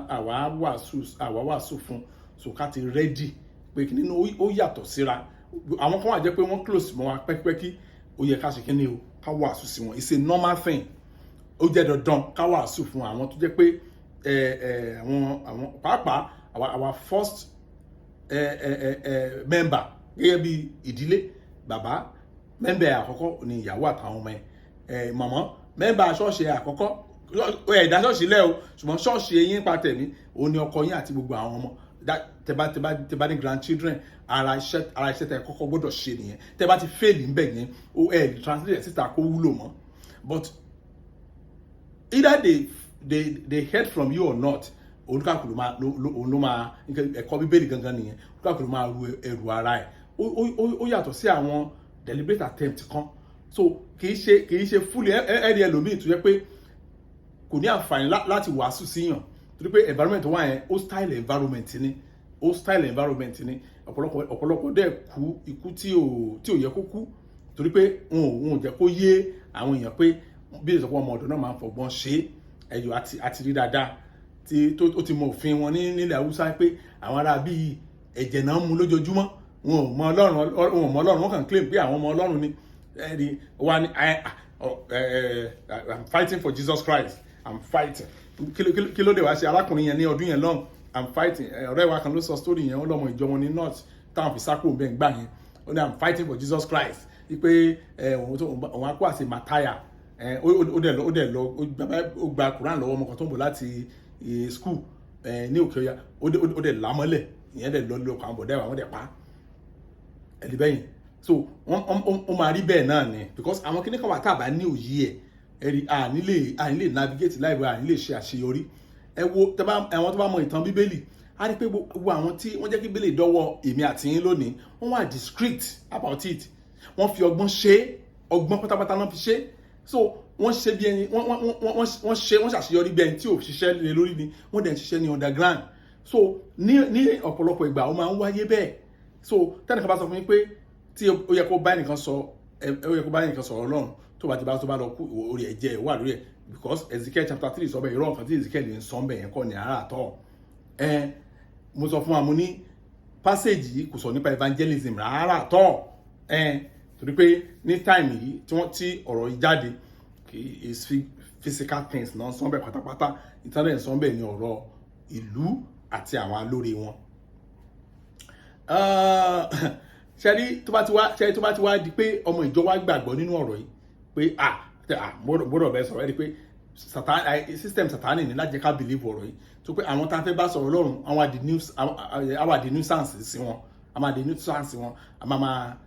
àwa wàásù fún, so ká ti ready pé kí nínú ó yàtọ̀ síra. Àwọn kan wà jẹ́ pé wọ́n close mọ́ wa pẹ́kípẹ́kí, ó yẹ ká ṣe kí ni o, ká wàásù sí wọn. It's a normal thing. Ó jẹ́ dandan ká wàásù fún àwọn tó jẹ́ pé ẹ ẹ àwọn pàápàá our first ẹ ẹ ẹ ẹ member gẹ́gẹ́ bí ìdílé. Bàbá, member àkọ́kọ́ ni ìyàwó àtàwọn ọmọ ẹ. Ẹ màmá, member ṣọ́ọ̀ṣì àkọ́kọ́, ẹ̀dá ṣọ́ọ̀ṣì lẹ́ o, ṣùgbọ́n ṣọ́ọ̀ṣì eyín pa tẹ̀mí, òun ni ọkọ yín àti gbogbo àwọn ọmọ. Tẹ bá ní grandchildren, ara iṣẹ́ tẹ kọ́kọ́ gbọ́dọ̀ ṣe nìyẹn. Tẹ bá ti fail ńbẹ̀ yẹn, ó ẹ translate síta kó wúlò mọ́. But either they heard from you or not, olúkàkùn ló máa òun ló máa ẹ̀kọ́ Bíbélì gangan nìyẹn. Olúkàkùn ló máa ru ẹrù ara ẹ̀. Ó yàtọ̀ sí àwọn deliberate attempt kan. So kì í ṣe fully. Ẹ̀rí ẹlòmíì tó yẹ pé kò ní àǹfààní láti wàásù síyàn, torí pé environment wà yẹn, hostile environment ni, hostile environment ni. Ọ̀pọ̀lọpọ̀ dẹ̀ kú ikú tí ò yẹ kó kú, torí pé wọn ò jẹ́ kó yé àwọn èèyàn pé bí ìsọ̀pọ̀ ọmọ ọ̀dọ́ náà máa ń fọgbọ́n ṣe ẹ̀yọ̀ àti rí dáadáa tí ó ti mọ òfin wọn nílẹ̀ Haúsá, pé àwọn ará bíi ẹ̀jẹ̀ náà ń mu lójoojúmọ́. Wọn ò mọ Ọlọ́run, wọn ò mọ Ọlọ́run, wọn kàn claim pé àwọn ọmọ Ọlọ́run ni. Ẹ̀rí wa ni, "I'm fighting for Jesus Christ, I'm fighting." Kí ló dé wá ṣe arákùnrin yẹn ní ọdún yẹn lọ́hùn? "I'm fighting." Ọ̀rẹ́ wa kan ló sọ story yẹn. Ó lọ́mọ ìjọ wọn ní north táwọn fi sákò bẹ́ẹ̀ gbà yẹn. Ó ní, "I'm fighting for Jesus Christ," wípé òun á kó àṣẹ mataya. Ó dẹ̀ lọ, ó gba Quran lọ́wọ́ ọmọ kan tó ń bọ̀ láti school ní Òkè Ọya. Ó dẹ̀ lámọ́lẹ̀. Ìyẹn dẹ̀ lọ lọ kàn án bọ̀ dẹ́ àwọn dẹ̀ pa ẹ̀dí bẹ́yìn. So wọ́n ó máa rí bẹ́ẹ̀ náà ni, because àwọn kíní kan wà tá a bá ní òye ẹ̀, ẹ̀rí, à ní lè navigate láìpẹ́, à ní lè ṣe àṣeyọrí. Ẹ wo àwọn tó bá mọ ìtàn Bíbélì, á rí pé gbogbo àwọn tí wọ́n jẹ́ kí Bíbélì dọ́wọ́ èmi àti yín lónìí, wọ́n wà discreet about it. Wọ́n fi ọgbọ́n ṣe é, ọgbọ́n pátápátá náà fi ṣe é. So wọ́n ṣe bí ẹni wọ́n ṣe, wọ́n ṣàṣeyọrí bí ẹni tí ò ṣiṣẹ́ lé lórí ni. Wọ́n dẹ̀ ń ṣiṣẹ́ ní underground. So ní ọ̀pọ̀lọpọ̀ ìgbà, ó máa ń wáyé bẹ́ẹ̀. So tẹ́nìkan bá sọ fún mi pé tí ó yẹ kó bá ẹnìkan sọ, ó yẹ kó bá ẹnìkan sọ̀rọ̀ Ọlọ́run, tó bá ti bá tó bá lọ kú, orí ẹ̀ jẹ́ ẹ̀ wà lórí ẹ̀, because Ezekiel chapter 3 sọ bẹ́ẹ̀. Irọ́, nǹkan tí Ezekiel ń sọ bẹ́ẹ̀ yẹn kọ́ ni ara àtọ̀ ẹ. Mo sọ fún wa, mo ní passage yìí kò sọ nípa evangelism rárá tọ́ ẹ, torí pé ní time yìí tí wọ́n tí ọ̀rọ̀ yìí jáde, kì í physical things náà sọ bẹ́ẹ̀ pátápátá. Ìtàn sọ bẹ́ẹ̀ ní ọ̀rọ̀ ìlú àti àwọn alóore wọn. Ṣẹ́rí tó bá ti wá di pé ọmọ ìjọ wa gbàgbọ́ nínú ọ̀rọ̀ yìí pé ah gbọ́dọ̀ bẹ́ẹ̀ sọ̀rọ̀, ẹ rí pé system Satani ní láti jẹ́ ká believe ọ̀rọ̀ yìí, tó pé àwọn tá a fẹ́ bá sọ̀rọ̀ Ọlọ́run, àwọn àdì nuisance sí wọn, a máa di nuisance sí wọn, a máa máa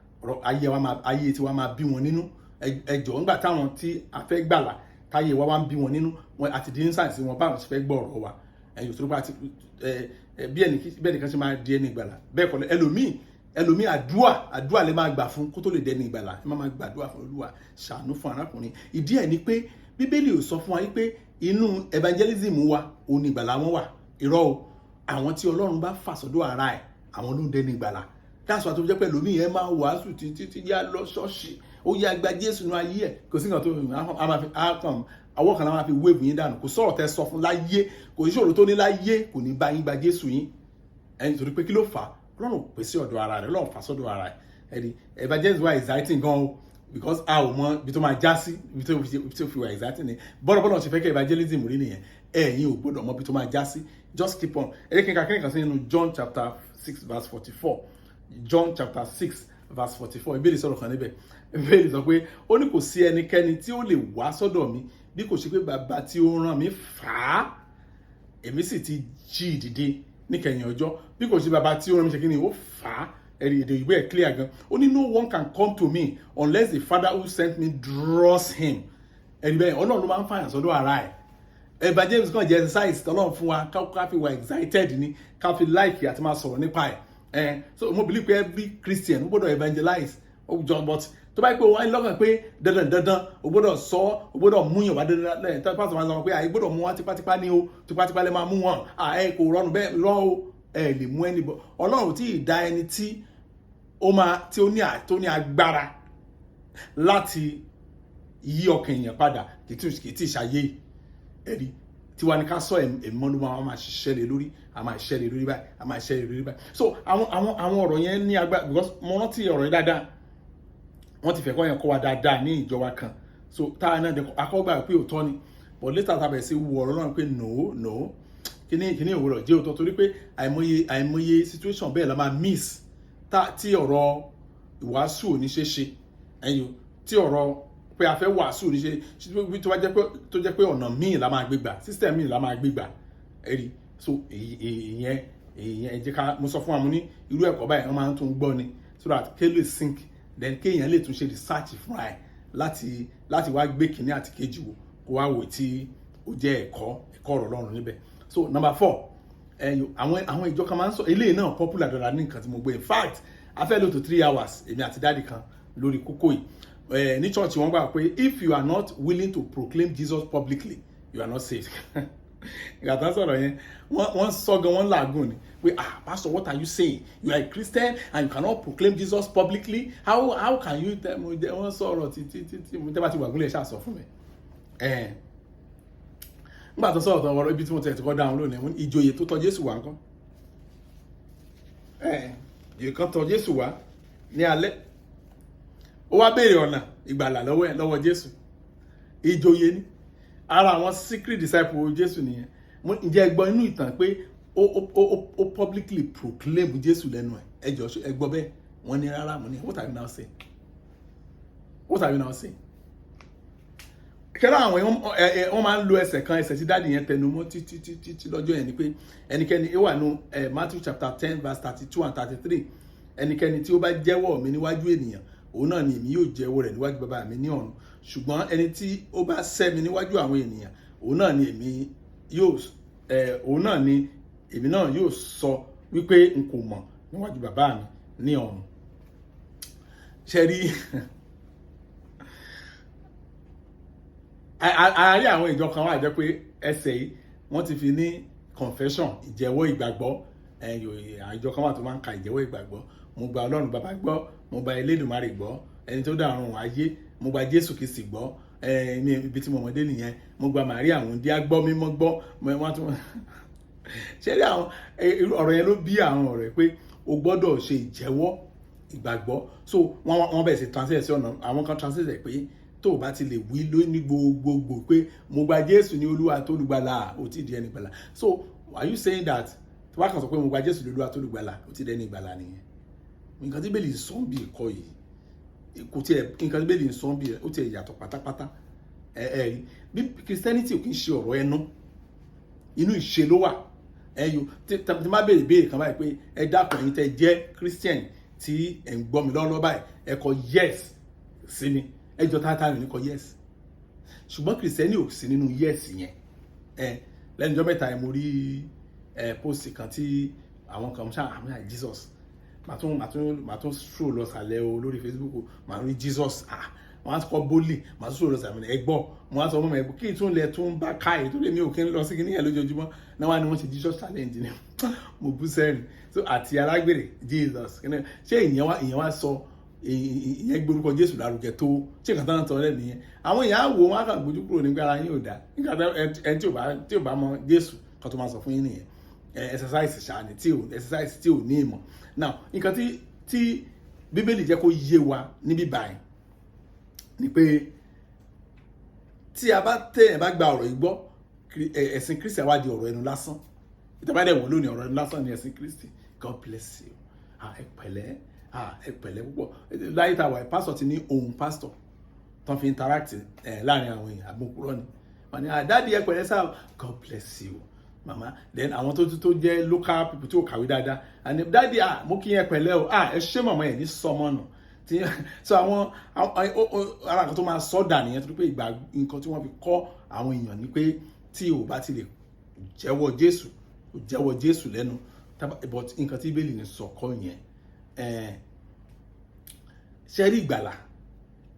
ayé wa máa, ayé tiwa máa bí wọn nínú. Ẹjọ́, ńgbà táwọn tí a fẹ́ gbàlà táyé wa wá ń bí wọn nínú wọn, àti di nuisance sí wọn, báwọn ṣe fẹ́ gbọ́ ọ̀rọ̀ wa? Ẹ̀yìn tó bá ti bí ẹnìkan ṣe máa di ẹni ìgbàlà bẹ́ẹ̀ kọ́. Ẹlòmíì, àdúà lè máa gbà fún kó tó lè dẹni ìgbàlà. Ẹ má máa gbàdúà fún, "Olúwa, ṣàánú fún arákùnrin." Ìdí ẹ̀ ni pé Bíbélì ò sọ fún wa pé inú evangelism wa òun ni ìgbàlà wọn wà. Irọ́ o. Àwọn tí Ọlọ́run bá fà sọ́dọ̀ ara ẹ̀, àwọn ló ń dẹni ìgbàlà. That's why tó jẹ́ pé lómi yẹn máa wàásù títí tí yá lọ ṣọ́ọ̀ṣì, ó yá gba Jésù ní ayé ẹ̀, kò sí nǹkan tó a máa fi a kàn ọwọ́ kan la máa fi wave yín dànù. Kò sọ̀rọ̀ tẹ́ sọ fún láyé, kò sí ṣòro tó ní láyé, kò ní bá yín gba Jésù yín ẹni, torí pé kí ló fà á? Ọlọ́run pè sí ọ̀dọ̀ ara rẹ̀, Ọlọ́run fà sọ́dọ̀ ara rẹ̀. Ẹni evangelism wà exciting gan o, because a ò mọ ibi tó máa já sí. Ibi tó fi wà exciting ni bọ́lọ̀bọ́lọ̀ ṣe fẹ́ kí evangelism rí nìyẹn. Ẹ̀yin ò gbọ́dọ̀ mọ ibi tó máa já sí. Just keep on. Ẹ jẹ́ kí n ka kíni kan sí nínú John chapter 6 verse 44. John chapter 6 verse 44. Ìbéèrè sọ̀rọ̀ kan níbẹ̀. Ìbéèrè sọ pé ó ní, "Kò sí ẹnikẹ́ni tí ó lè wá sọ́dọ̀ mi bí kò ṣe pé Bàbá tí ó rán mi fà á, èmi sì ti jí i dìde níkẹyìn ọjọ́." Bí kò ṣe Bàbá tí ó rán mi ṣe kí ni? Ó fà á. Ẹ̀rí èdè òyìnbó ẹ̀ clear gan. Ó ní, "No one can come to me unless the Father who sent me draws him." Ẹ̀rí bẹ́ẹ̀, Ọlọ́run ló máa ń fàyàn sọ́dọ̀ ara ẹ̀. Evangelism kan jẹ́ exercise tọ́lọ́run fún wa ká fi wà excited ni, ká fi like àti máa sọ̀rọ̀ nípa ẹ̀. Ẹ̀ so mo believe pé every Christian ó gbọ́dọ̀ evangelize ó jọ, but tó bá yẹ pé wọ́n á lọ́kàn pé dandan dandan o gbọ́dọ̀ sọ, o gbọ́dọ̀ mú yàn wá dandan lẹ́yìn tó pàṣẹ máa sọ pé àyè gbọ́dọ̀ mú wá tipátipá ní o, tipátipá lè máa mú wọn. Ẹ kò rọrùn bẹ́ẹ̀ lọ́ o. Ẹ lè mú ẹni bọ̀. Ọlọ́run tí ì dá ẹni tí ó máa tí ó ní tó ní agbára láti yí ọkàn èèyàn padà, kì í tí ì ṣayé. Ẹ̀rí tiwa ni ká sọ, ẹ̀mí mọ́ ló máa ṣiṣẹ́ lé lórí, a máa ṣiṣẹ́ lé lórí báyìí, a máa ṣiṣẹ́ lé lórí báyìí. So àwọn ọ̀rọ̀ yẹn ní agbára, because mo rántí ọ̀rọ̀ yẹn dáadáa. Wọ́n ti fẹ́ kọ́ yẹn kọ́ wa dáadáa ní ìjọ wa kan. So táwa náà dẹ́kọ̀ akọ́gbà pé òótọ́ ni, but later tá a bẹ̀rẹ̀ sí wo ọ̀rọ̀ náà pé no, no, kíní kíní òwúrọ̀ jẹ́ òótọ́, torí pé àìmọye situation bẹ́ẹ̀ la máa miss tí ọ̀rọ̀ ìwàásù ò ní ṣe ṣe ẹ̀yìn, tí ọ̀rọ̀ pé a fẹ́ wàásù ní ṣe tó bá jẹ́ pé tó jẹ́ pé ọ̀nà míì la máa gbé gbà, system míì la máa gbé gbà. Ẹ̀rí so ìyẹn ẹ jẹ́ ká mo sọ fún wa, mo ní irú ẹ̀kọ́ báyìí wọ́n máa ń tún gbọ́ ni, so that ké lè sink, then kéèyàn lè tún ṣe research fúnra ẹ̀ láti wá gbé kínní àti kejì wò, kó wá wò tí ó jẹ́ ẹ̀kọ́ ọ̀rọ̀ Ọlọ́run níbẹ̀. So number four, ẹ̀yìn àwọn ìjọ kan máa ń sọ eléyìí náà, popular dáadáa ní nǹkan tí mo gbé. In fact, a fẹ́ lò tó 3 hours, èmi àti daddy kan, lórí kókó yìí. Ní church, wọ́n gbà pé if you are not willing to proclaim Jesus publicly, you are not saved. Ìgbà tán sọ̀rọ̀ yẹn, wọ́n sọ gan, wọ́n làágùn ni pé, "Ah, pastor, what are you saying? You are a Christian and you cannot proclaim Jesus publicly? How can you tell?" Mo jẹ wọ́n sọ̀rọ̀ títí títí. Mo tẹ́ bá ti wà gúnlẹ̀ ṣáà sọ fún mi. Nígbà tó sọ̀rọ̀ tán, wọ́n ibi tí mo tẹ̀ ti kọ́ dáhùn lónìí, wọ́n ní ìjòyè tó tọ̀ Jésù wá ńkọ́? Ìjòyè kan tọ̀ Jésù wá ní alẹ́, ó wá béèrè ọ̀nà ìgbàlà lọ́wọ́ ẹ̀, lọ́wọ́ Jésù. Ìjòyè ni, ara àwọn secret disciple Jésù nìyẹn. Ǹjẹ́ ẹ gbọ́ inú ìtàn pé ó publicly proclaim Jésù lẹ́nu ẹ̀? Ẹ jọ, ẹ gbọ́ bẹ́ẹ̀? Wọ́n ní rárá. Mo ní, what are you now saying? What are you now saying? Kẹ́lá àwọn wọ́n máa ń lo ẹsẹ̀ kan, ẹsẹ̀ tí daddy yẹn tẹnu mọ́ títí títí tí lọ́jọ́ yẹn ni pé ẹnikẹ́ni ó wà nù Matthew chapter 10 verse 32 and 33: "Ẹnikẹ́ni tí ó bá jẹ́wọ́ mi níwájú ènìyàn, òun náà ni èmi yóò jẹ́wọ́ rẹ̀ níwájú Bàbá mi ní ọ̀run. Ṣùgbọ́n ẹni tí ó bá sẹ́ mi níwájú àwọn ènìyàn, òun náà ni èmi náà yóò sọ wípé n kò mọ̀ níwájú Bàbá mi ní ọ̀run." Ṣe rí àárí àwọn ìjọ kan wà jẹ́ pé ẹsẹ̀ yìí wọ́n ti fi ní confession, ìjẹ́wọ́ ìgbàgbọ́. Ìjọ kan wà tó máa ń ka ìjẹ́wọ́ ìgbàgbọ́: "Mo gba Ọlọ́run Bàbá gbọ́, mo gba Elédùmarè gbọ́, ẹni tó dá ọ̀run ayé, mo gba Jésù Kristi gbọ́." Ní ibi tí mo mọ̀ dé nìyẹn. "Mo gba Màríà wúńdíá gbọ́ mímọ́ gbọ́." Wọ́n tún ṣe rí àwọn irú ọ̀rọ̀ yẹn ló bí àwọn ọ̀rọ̀ pé o gbọ́dọ̀ ṣe ìjẹ́wọ́ ìgbàgbọ́. So wọ́n bẹ̀rẹ̀ sí translate sí ọ̀nà. Àwọn kan translate ẹ̀ pé tó o bá ti lè wí ló ní gbogbogbò pé mo gba Jésù ní Olúwa tó olùgbàlà, ò tí ì di ẹni ìgbàlà. So are you saying that tó bá kàn sọ pé mo gba Jésù ní Olúwa tó olùgbàlà, ò tí ì di ẹni ìgbàlà nìyẹn? Nǹkan tí Bíbélì sọ bí ìkọ yìí kò tiẹ̀, nǹkan tí Bíbélì sọ bí ó tiẹ̀ yàtọ̀ pátápátá. Ẹ rí bí Christianity ò kì í ṣe ọ̀rọ̀ ẹnu, inú ìṣe ló wà. Ẹ yo tí má béèrè béèrè kan báyìí pé ẹ dákun, ẹ̀yin tẹ́ jẹ́ Christian tí ẹ̀ ń gbọ́ mi lọ́wọ́lọ́wọ́ báyìí, ẹ kọ yes sí mi. Ẹ jọ, táyà mi ní kọ yes, ṣùgbọ́n Christian ò sí nínú yes yẹn. Ẹ lẹ́nu ọjọ́ mẹ́ta ẹ, mo rí ẹ post kan tí àwọn kan ṣáà àmì àì Jesus. Màá tún stroll lọ sàlẹ̀ o lórí Facebook o, màá rí Jesus. Ah, Wọ́n á kọ́ bólì, màá tún sọ̀rọ̀ sàmì ẹ gbọ́. Mo á sọ fún mi ẹ kí tún lẹ tún bá ká èyí tó lé mi ò kí ń lọ sí kíní yẹn lójoojúmọ́ náà. Wá ní wọ́n ṣe Jesus challenge ni, mo bú sẹ́rìn. So àti alágbèrè Jesus, ṣé ìyẹn wá sọ ìyẹn gbórúkọ Jésù lárugẹ tó ṣé nǹkan tó ń tọ́ lẹ́nu nìyẹn? Àwọn èèyàn á wò wọn á kàn gbójú kúrò nígbà ara yín ò dá nígbà ẹni tí ò bá mọ Jésù kan tó máa sọ fún yín nìyẹn. Exercise ṣáà ni tí ò exercise tí ò ní ìmọ̀. Now, nǹkan tí Bíbélì jẹ́ kó yé wa níbí báyìí ni pé tí a bá tẹ̀ ẹ̀ bá gba ọ̀rọ̀ yìí gbọ́, ẹ̀sìn Kristi á wá di ọ̀rọ̀ ẹnu lásán. Ìtàbá dẹ̀ wò lónìí, ọ̀rọ̀ ẹnu lásán ni ẹ̀sìn Kristi. God bless you. Ah, ẹ pẹ̀lẹ́. Ah, ẹ pẹ̀lẹ́ púpọ̀. Láyé tá a wà, pásítọ̀ ti ní ohun pásítọ̀ tán fi interact ẹ̀ láàrin àwọn èèyàn. Àbúkúrọ̀ ni wọ́n ní, "Ah, daddy, ẹ pẹ̀lẹ́ sáà. God bless you, mama." Then àwọn tó jẹ́ local people tí ò kàwé dáadáa and, "Daddy, ah, mo kí yẹn, pẹ̀lẹ́ o. Ah, ẹ ṣé màmá." Ẹ̀ ní sọmọ nù tí. So àwọn ara kan tó máa sọ́dà nìyẹn, tó pé ìgbà nǹkan tí wọ́n fi kọ́ àwọn èèyàn ni pé tí o bá ti lè jẹ́wọ́ Jésù, o jẹ́wọ́ Jésù lẹ́nu. But nǹkan tí Bíbélì ní sọ kọ́ yẹn. Ṣe rí ìgbàlà,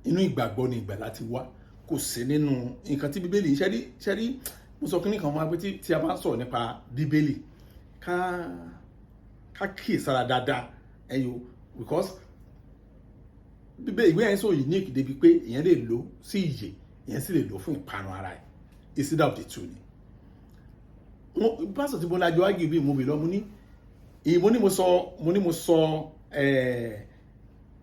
inú ìgbàgbọ́ ni ìgbàlà ti wá, kò sí nínú nǹkan tí Bíbélì ṣe rí. Ṣe rí, mo sọ kí nìkan wá pé tí a bá ń sọ̀rọ̀ nípa Bíbélì, ká kíyèsára dáadáa ẹ̀yọ́, because Bíbélì, ìwé yẹn so unique débi pé èèyàn lè lò sí ìyè, èèyàn sì lè lò fún ìparun ara ẹ̀. It's either of the two ni. Pásítọ̀ tí mo lájọ wájú bí mo bè lọ, mo ní mo sọ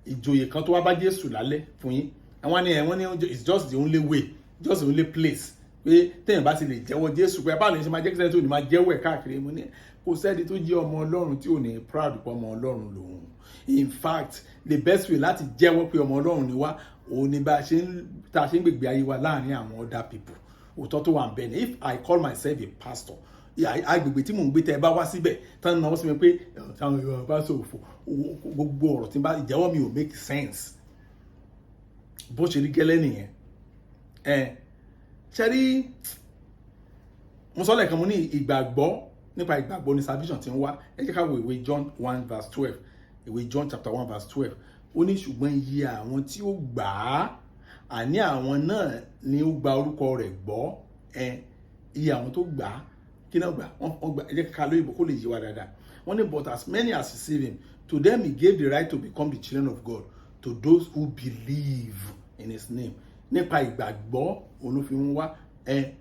ìjòyè kan tó wá bá Jésù lálẹ́ fún yín. Àwọn ni wọ́n ní it's just the only way, just the only place, pé téèyàn bá ti lè jẹ́wọ́ Jésù, pé báwo ni ṣe máa jẹ́ kí sẹ́ni tó ní máa jẹ́wọ́ ẹ̀ káàkiri. Mo ní kò sẹ́ni tó jẹ́ ọmọ Ọlọ́run tí ò ní proud pé ọmọ Ọlọ́run lòun. In fact, the best way láti jẹ́wọ́ pé ọmọ Ọlọ́run ni wá, òun ni bá a ṣe ń tá a ṣe ń gbègbè ayé wa láàrin àwọn other people. Òótọ́ tó wà ń bẹ ni, if I call myself a pastor, agbègbè tí mò ń gbé, tẹ́ ẹ bá wá síbẹ̀ tán náwó sí mi pé táwọn èèyàn bá sọ òfò gbogbo ọ̀rọ̀ tí n bá ìjẹ́wọ́ mi ò make sense. Bó ṣe rí gẹ́lẹ́ nìyẹn. Ẹ ṣe rí, mo sọ lẹ́ẹ̀kan, mo ní ìgbàgbọ́, nípa ìgbàgbọ́ ní salvation ti ń wá. Ẹ jẹ́ ká wo ìwé John 1 verse 12, ìwé John chapter 1 verse 12. Ó ní, "Ṣùgbọ́n iye àwọn tí ó gbà á, àní àwọn náà ni ó gba orúkọ rẹ̀ gbọ́." Ẹ iye àwọn tó gbà á, kí náà gbà? Wọ́n gbà. Ẹ jẹ́ ká lóyìnbó kó lè yé wa dáadáa. Wọ́n ní, "But as many as receive him, to them he gave the right to become the children of God, to those who believe in his name." Nípa ìgbàgbọ́ òun ló fi ń wá. Ẹ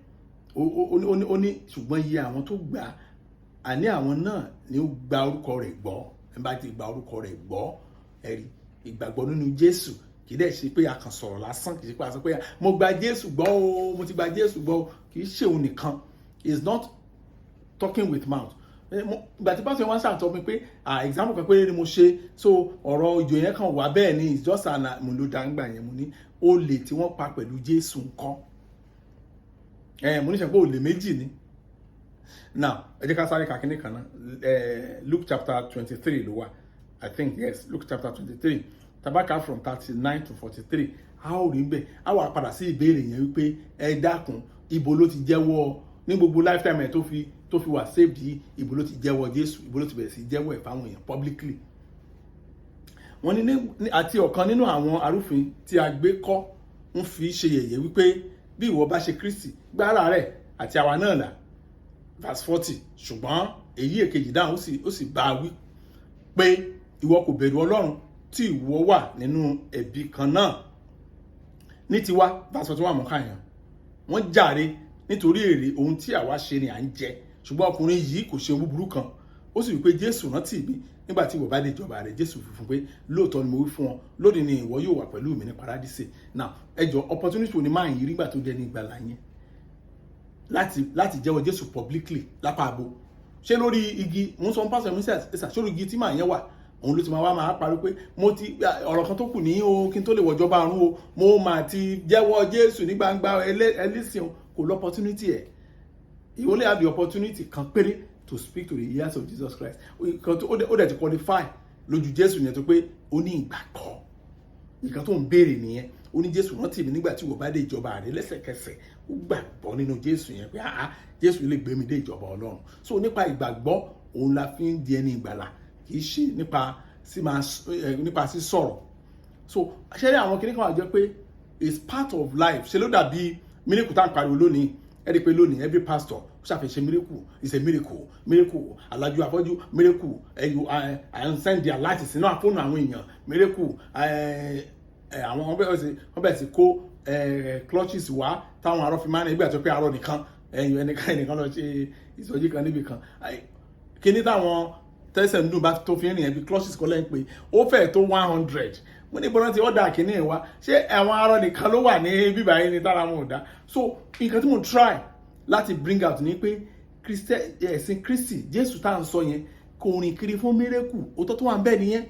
ó ní, "Ṣùgbọ́n iye àwọn tó gbà á, àní àwọn náà ni ó gba orúkọ rẹ̀ gbọ́." Ẹ bá ti gba orúkọ rẹ̀ gbọ́, ẹ rí ìgbàgbọ́ nínú Jésù, kì í dẹ̀ ṣe pé a kàn sọ̀rọ̀ lásán, kì í ṣe pé a sọ pé mo gba Jésù gbọ́ o, mo ti gba Jésù gbọ́ o. Kì í ṣe òun nìkan. Is not talking with mouth. Ìgbà tí pásítọ̀ wọn ṣàtọ́ mi pé, ah, example kan péré ni mo ṣe, so ọ̀rọ̀ ìjò yẹn kan wà bẹ́ẹ̀ ni, it's just an mo ló dáńgbà yẹn. Mo ní olè tí wọ́n pa pẹ̀lú Jésù ńkọ́? Ẹ mo ní sọ pé olè méjì ni. Now, ẹ jẹ́ ká sáré ka kíní kan náà. Luke chapter 23 ló wà, I think. Yes, Luke chapter 23, tabaka from 39 to 43, a ó rí bẹ́ẹ̀. A wà padà sí ìbéèrè yẹn wípé, ẹ dákun, ibo ló ti jẹ́wọ́ ní gbogbo lifetime ẹ̀ tó fi wà saved yìí? Ibo ló ti jẹ́wọ́ Jésù? Ibo ló ti bẹ̀rẹ̀ sí jẹ́wọ́ ẹ̀ fáwọn èèyàn publicly? Wọ́n ní, àti ọ̀kan nínú àwọn arúfin tí a gbé kọ́ ń fi ṣe yẹ̀yẹ́ wípé, "Bí ìwọ bá ṣe Kristi, gba ara rẹ̀ àti àwa náà là." Verse 40, ṣùgbọ́n èyí èkejì dáhùn, ó sì bá a wí pé, "Ìwọ kò bẹ̀rù Ọlọ́run, tí ìwọ wà nínú ẹ̀bi kan náà? Ní tiwa," verse 41 mọ̀ká yẹn, "wọ́n jàre, nítorí èrè ohun tí àwa ṣe ni à ń jẹ. Ṣùgbọ́n ọkùnrin yìí kò ṣe ohun búburú kan." Ó sì wí pé, "Jésù, rántí mi nígbà tí ìwọ bá dé ìjọba rẹ." Jésù fi fún pé, "Lóòótọ́ ni mo wí fún ọ, lónìí ni ìwọ yóò wà pẹ̀lú mi ní paradíṣe." Now, ẹ jọ, opportunity wo ni máa yí rígbà tó dẹni ìgbàlà yẹn láti jẹ́wọ́ Jésù publicly lápá abo? Ṣé lórí igi mo ń sọ pásítọ̀ mi ṣe, ṣé lórí igi tí màá yẹn wà, òun ló ti máa wá máa parí pé mo ti ọ̀rọ̀ kan tó kù ní o kí n tó lè wọ̀jọba ọ̀run o, mo máa ti jẹ́wọ́ Jésù ní gbangba ẹlẹ́sìn o? Kò lọ opportunity ẹ̀. He only have the opportunity kan péré to speak to the ears of Jesus Christ. Ó dẹ̀ ti qualify lójú Jésù yẹn tó pé ó ní ìgbàgbọ́. Nǹkan tó ń béèrè nìyẹn. Ó ní, "Jésù, rántí mi nígbà tí ìwọ bá dé ìjọba rẹ." Lẹ́sẹ̀kẹsẹ̀, ó gbàgbọ́ nínú Jésù yẹn pé, ah, Jésù lè gbé mi dé ìjọba Ọlọ́run. So nípa ìgbàgbọ́ òun la fi ń di ẹni ìgbàlà, kì í ṣe nípa sísọ̀rọ̀. So ṣẹ́rí àwọn kìnnìkan wà jẹ́ pé It's part of life. Ṣe ló dàbí miracle tá à ń pariwo lónìí? Ẹ rí i pé lónìí, every pastor ó ṣàfihàn miracle is a miracle, miracle alájú afọ́jú, miracle ẹ̀yù à ń send alert sínú àfóònù àwọn èèyàn, miracle àwọn wọ́n bẹ̀rẹ̀ sí kó crutches wá táwọn arọ fi máa ń nígbà tó pé arọ nìkan ẹ̀yìn ẹnìkan lọ ṣe ìsọjí kan níbì kan. Kíní táwọn tẹ́sẹ̀ ń dùn bá tó fi ń rìn ẹ̀ bí crutches kọ́ lẹ́yìn pé ó fẹ́ẹ̀ tó 100. Mo ní bọ́lá tí ọ̀dà kìíní ẹ̀ wá, ṣé àwọn arọ nìkan ló wà ní bíbá yìí ni tára wọn ò dá? So nǹkan tí mo try láti bring out ni pé ẹ̀sìn Kristi Jésù tá à ń sọ yẹn kò rìn kiri fún miracle. Òótọ́ tó wà ń bẹ̀ nìyẹn.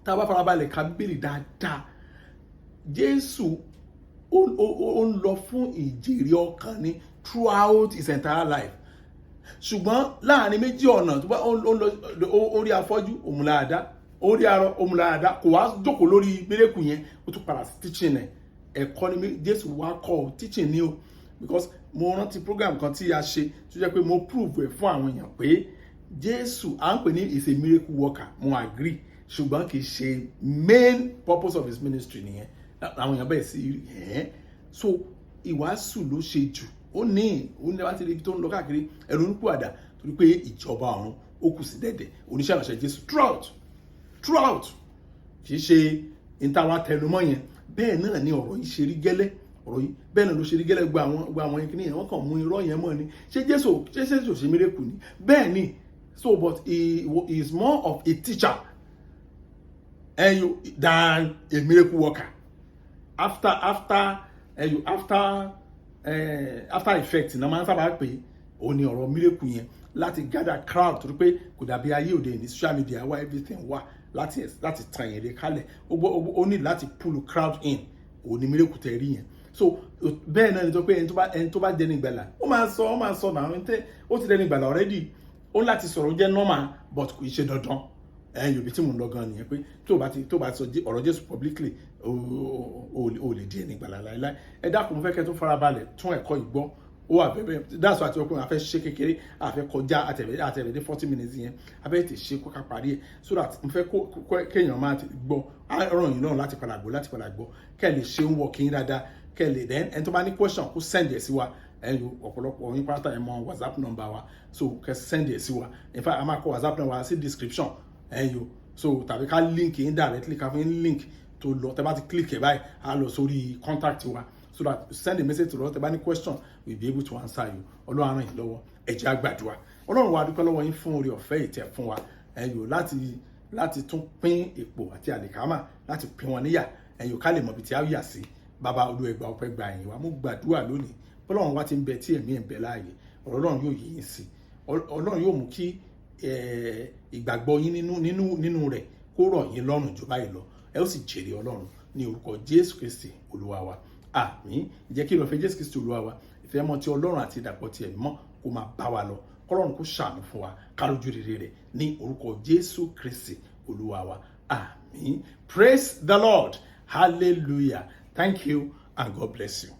Tá a bá farabalẹ̀ ka Bíbélì dáadáa, Jésù ó ń lọ fún ìjèrè ọkàn ni throughout his entire life. Ṣùgbọ́n láàrin méjì ọ̀nà tó bá ó ń lọ, ó rí afọ́jú, òmùlàdá, ó rí arọ, òmùlàdá, kò wá jókòó lórí miracle yẹn. Ó tún padà sí teaching ẹ̀. Ẹ̀kọ́ ni Jésù wá kọ́ ọ, teaching ni o. Because mo rántí program kan tí a ṣe tó jẹ́ pé mo prove ẹ̀ fún àwọn èèyàn pé Jésù à ń pè ní is a miracle worker, mo agree, ṣùgbọ́n kì í ṣe main purpose of his ministry nìyẹn. Àwọn èèyàn bẹ̀rẹ̀ sí ẹ̀. So ìwàásù ló ṣe jù. Ó ní láti rí ibi tó ń lọ káàkiri, ẹ̀rù ń pàdà torí pé ìjọba ọ̀run ó kù sí dẹ̀dẹ̀. Oníṣẹ́ ìránṣẹ́ Jésù throughout kì í ṣe ìtawà tẹnumọ́ yẹn. Bẹ́ẹ̀ náà ni ọ̀rọ̀ yìí ṣe rí gẹ́lẹ́. Ọ̀rọ̀ yìí, bẹ́ẹ̀ náà ló ṣe rí gẹ́lẹ́. Gba àwọn kìnìyàn yẹn, wọ́n kàn mú irọ́ yẹn mọ́ ni. Ṣé Jésù ṣe miracle ni? Bẹ́ẹ̀ ni. So, but he is more of a teacher than a miracle worker. After effect náà máa ń sábà pè ó ní ọ̀rọ̀ miracle yẹn láti gather crowd, torí pé kò dàbí ayé òde ní social media wá, everything wà láti tan ìrè kálẹ̀. Ó ní láti pull crowd in, òun ni miracle tẹ̀ rí yẹn. So bẹ́ẹ̀ náà ni tó pé ẹni tó bá dẹni ìgbàlà, ó máa sọ náà ó ti dẹni ìgbàlà already, ó ní láti sọ̀rọ̀, ó jẹ́ normal, but kò í ṣe dandan. Ẹ̀yin òbí tí mò ń lọ gan nìyẹn pé tó bá ti sọ ọ̀rọ̀ Jésù publicly, o lè di ẹni ìgbàlà láéláé. Ẹ dákun, mo fẹ́ kẹ́ tó farabalẹ̀ tún ẹ̀kọ́ ìgbọ́. Ó wà bẹ́ẹ̀. That's why àti ọkùnrin àfẹ́ ṣe kékeré, àfẹ́ kọjá àtẹ̀bẹ̀ dé 40 minutes yẹn, àfẹ́ tè ṣe kó ká parí ẹ̀, so that mo fẹ́ kó kéèyàn máa gbọ́, á ràn yín náà láti padà gbọ́, kẹ́ ẹ lè ṣe ń wọ kí yín dáadáa, kẹ́ ẹ lè. Then ẹni tó bá ní question, kó send ẹ̀ sí wa. Ẹ̀yin ọ̀pọ̀lọpọ̀ yín pátá, ẹ̀ mọ WhatsApp number wa, so kẹ́ send ẹ̀ sí wa. In fact, a máa kọ WhatsApp number wa sí description ẹ̀yin o. So tàbí ká link yín directly, ká fún yín link tó lọ. Tẹ́ bá ti click ẹ̀ báyìí, á lọ sórí contact wa, so that you send a message to us. Tẹ́ bá ní question, we be able to answer you. Ọlọ́run á ràn yín lọ́wọ́. Ẹ jẹ́ á gbàdúrà. Ọlọ́run wa, dúpẹ́ lọ́wọ́ yín fún oore ọ̀fẹ́ ìtẹ̀ fún wa ẹ̀yọ́ láti tún pín èpò àti àlìkámà, láti pín wọn níyà ẹ̀yọ́, ká lè mọ̀ ibi tí a yà sí. Bàbá Olúwa, gba ọpẹ́, gba ẹ̀yìn wa. Mo gbàdúrà lónìí, bọ́lọ́run wa ti ń bẹ tí ẹ̀mí ẹ̀ ń bẹ láàyè, ọ̀rọ̀ Ọlọ́run yóò yé yín sí. Ọlọ́run yóò mú kí ìgbàgbọ́ yín nínú rẹ̀ kó rọ̀ yín lọ́rùn jù báyìí lọ. Ẹ ó sì jèrè Ọlọ́run ní orúkọ Jésù Kristi Olúwa wa, àmín. Jẹ́ kí ìrọ̀fẹ́ Jésù Kristi Olúwa wa, ìfẹ́ mọ́ ti Ọlọ́run àti ìdàpọ̀ ti Ẹ̀mí mọ́ kó máa bá wa lọ. Kọ́lọ́run kó ṣàánú fún wa, kárójú rere rẹ̀ ní orúkọ Jésù Kristi Olúwa wa, àmín. Praise the Lord. Hallelujah. Thank you and God bless you.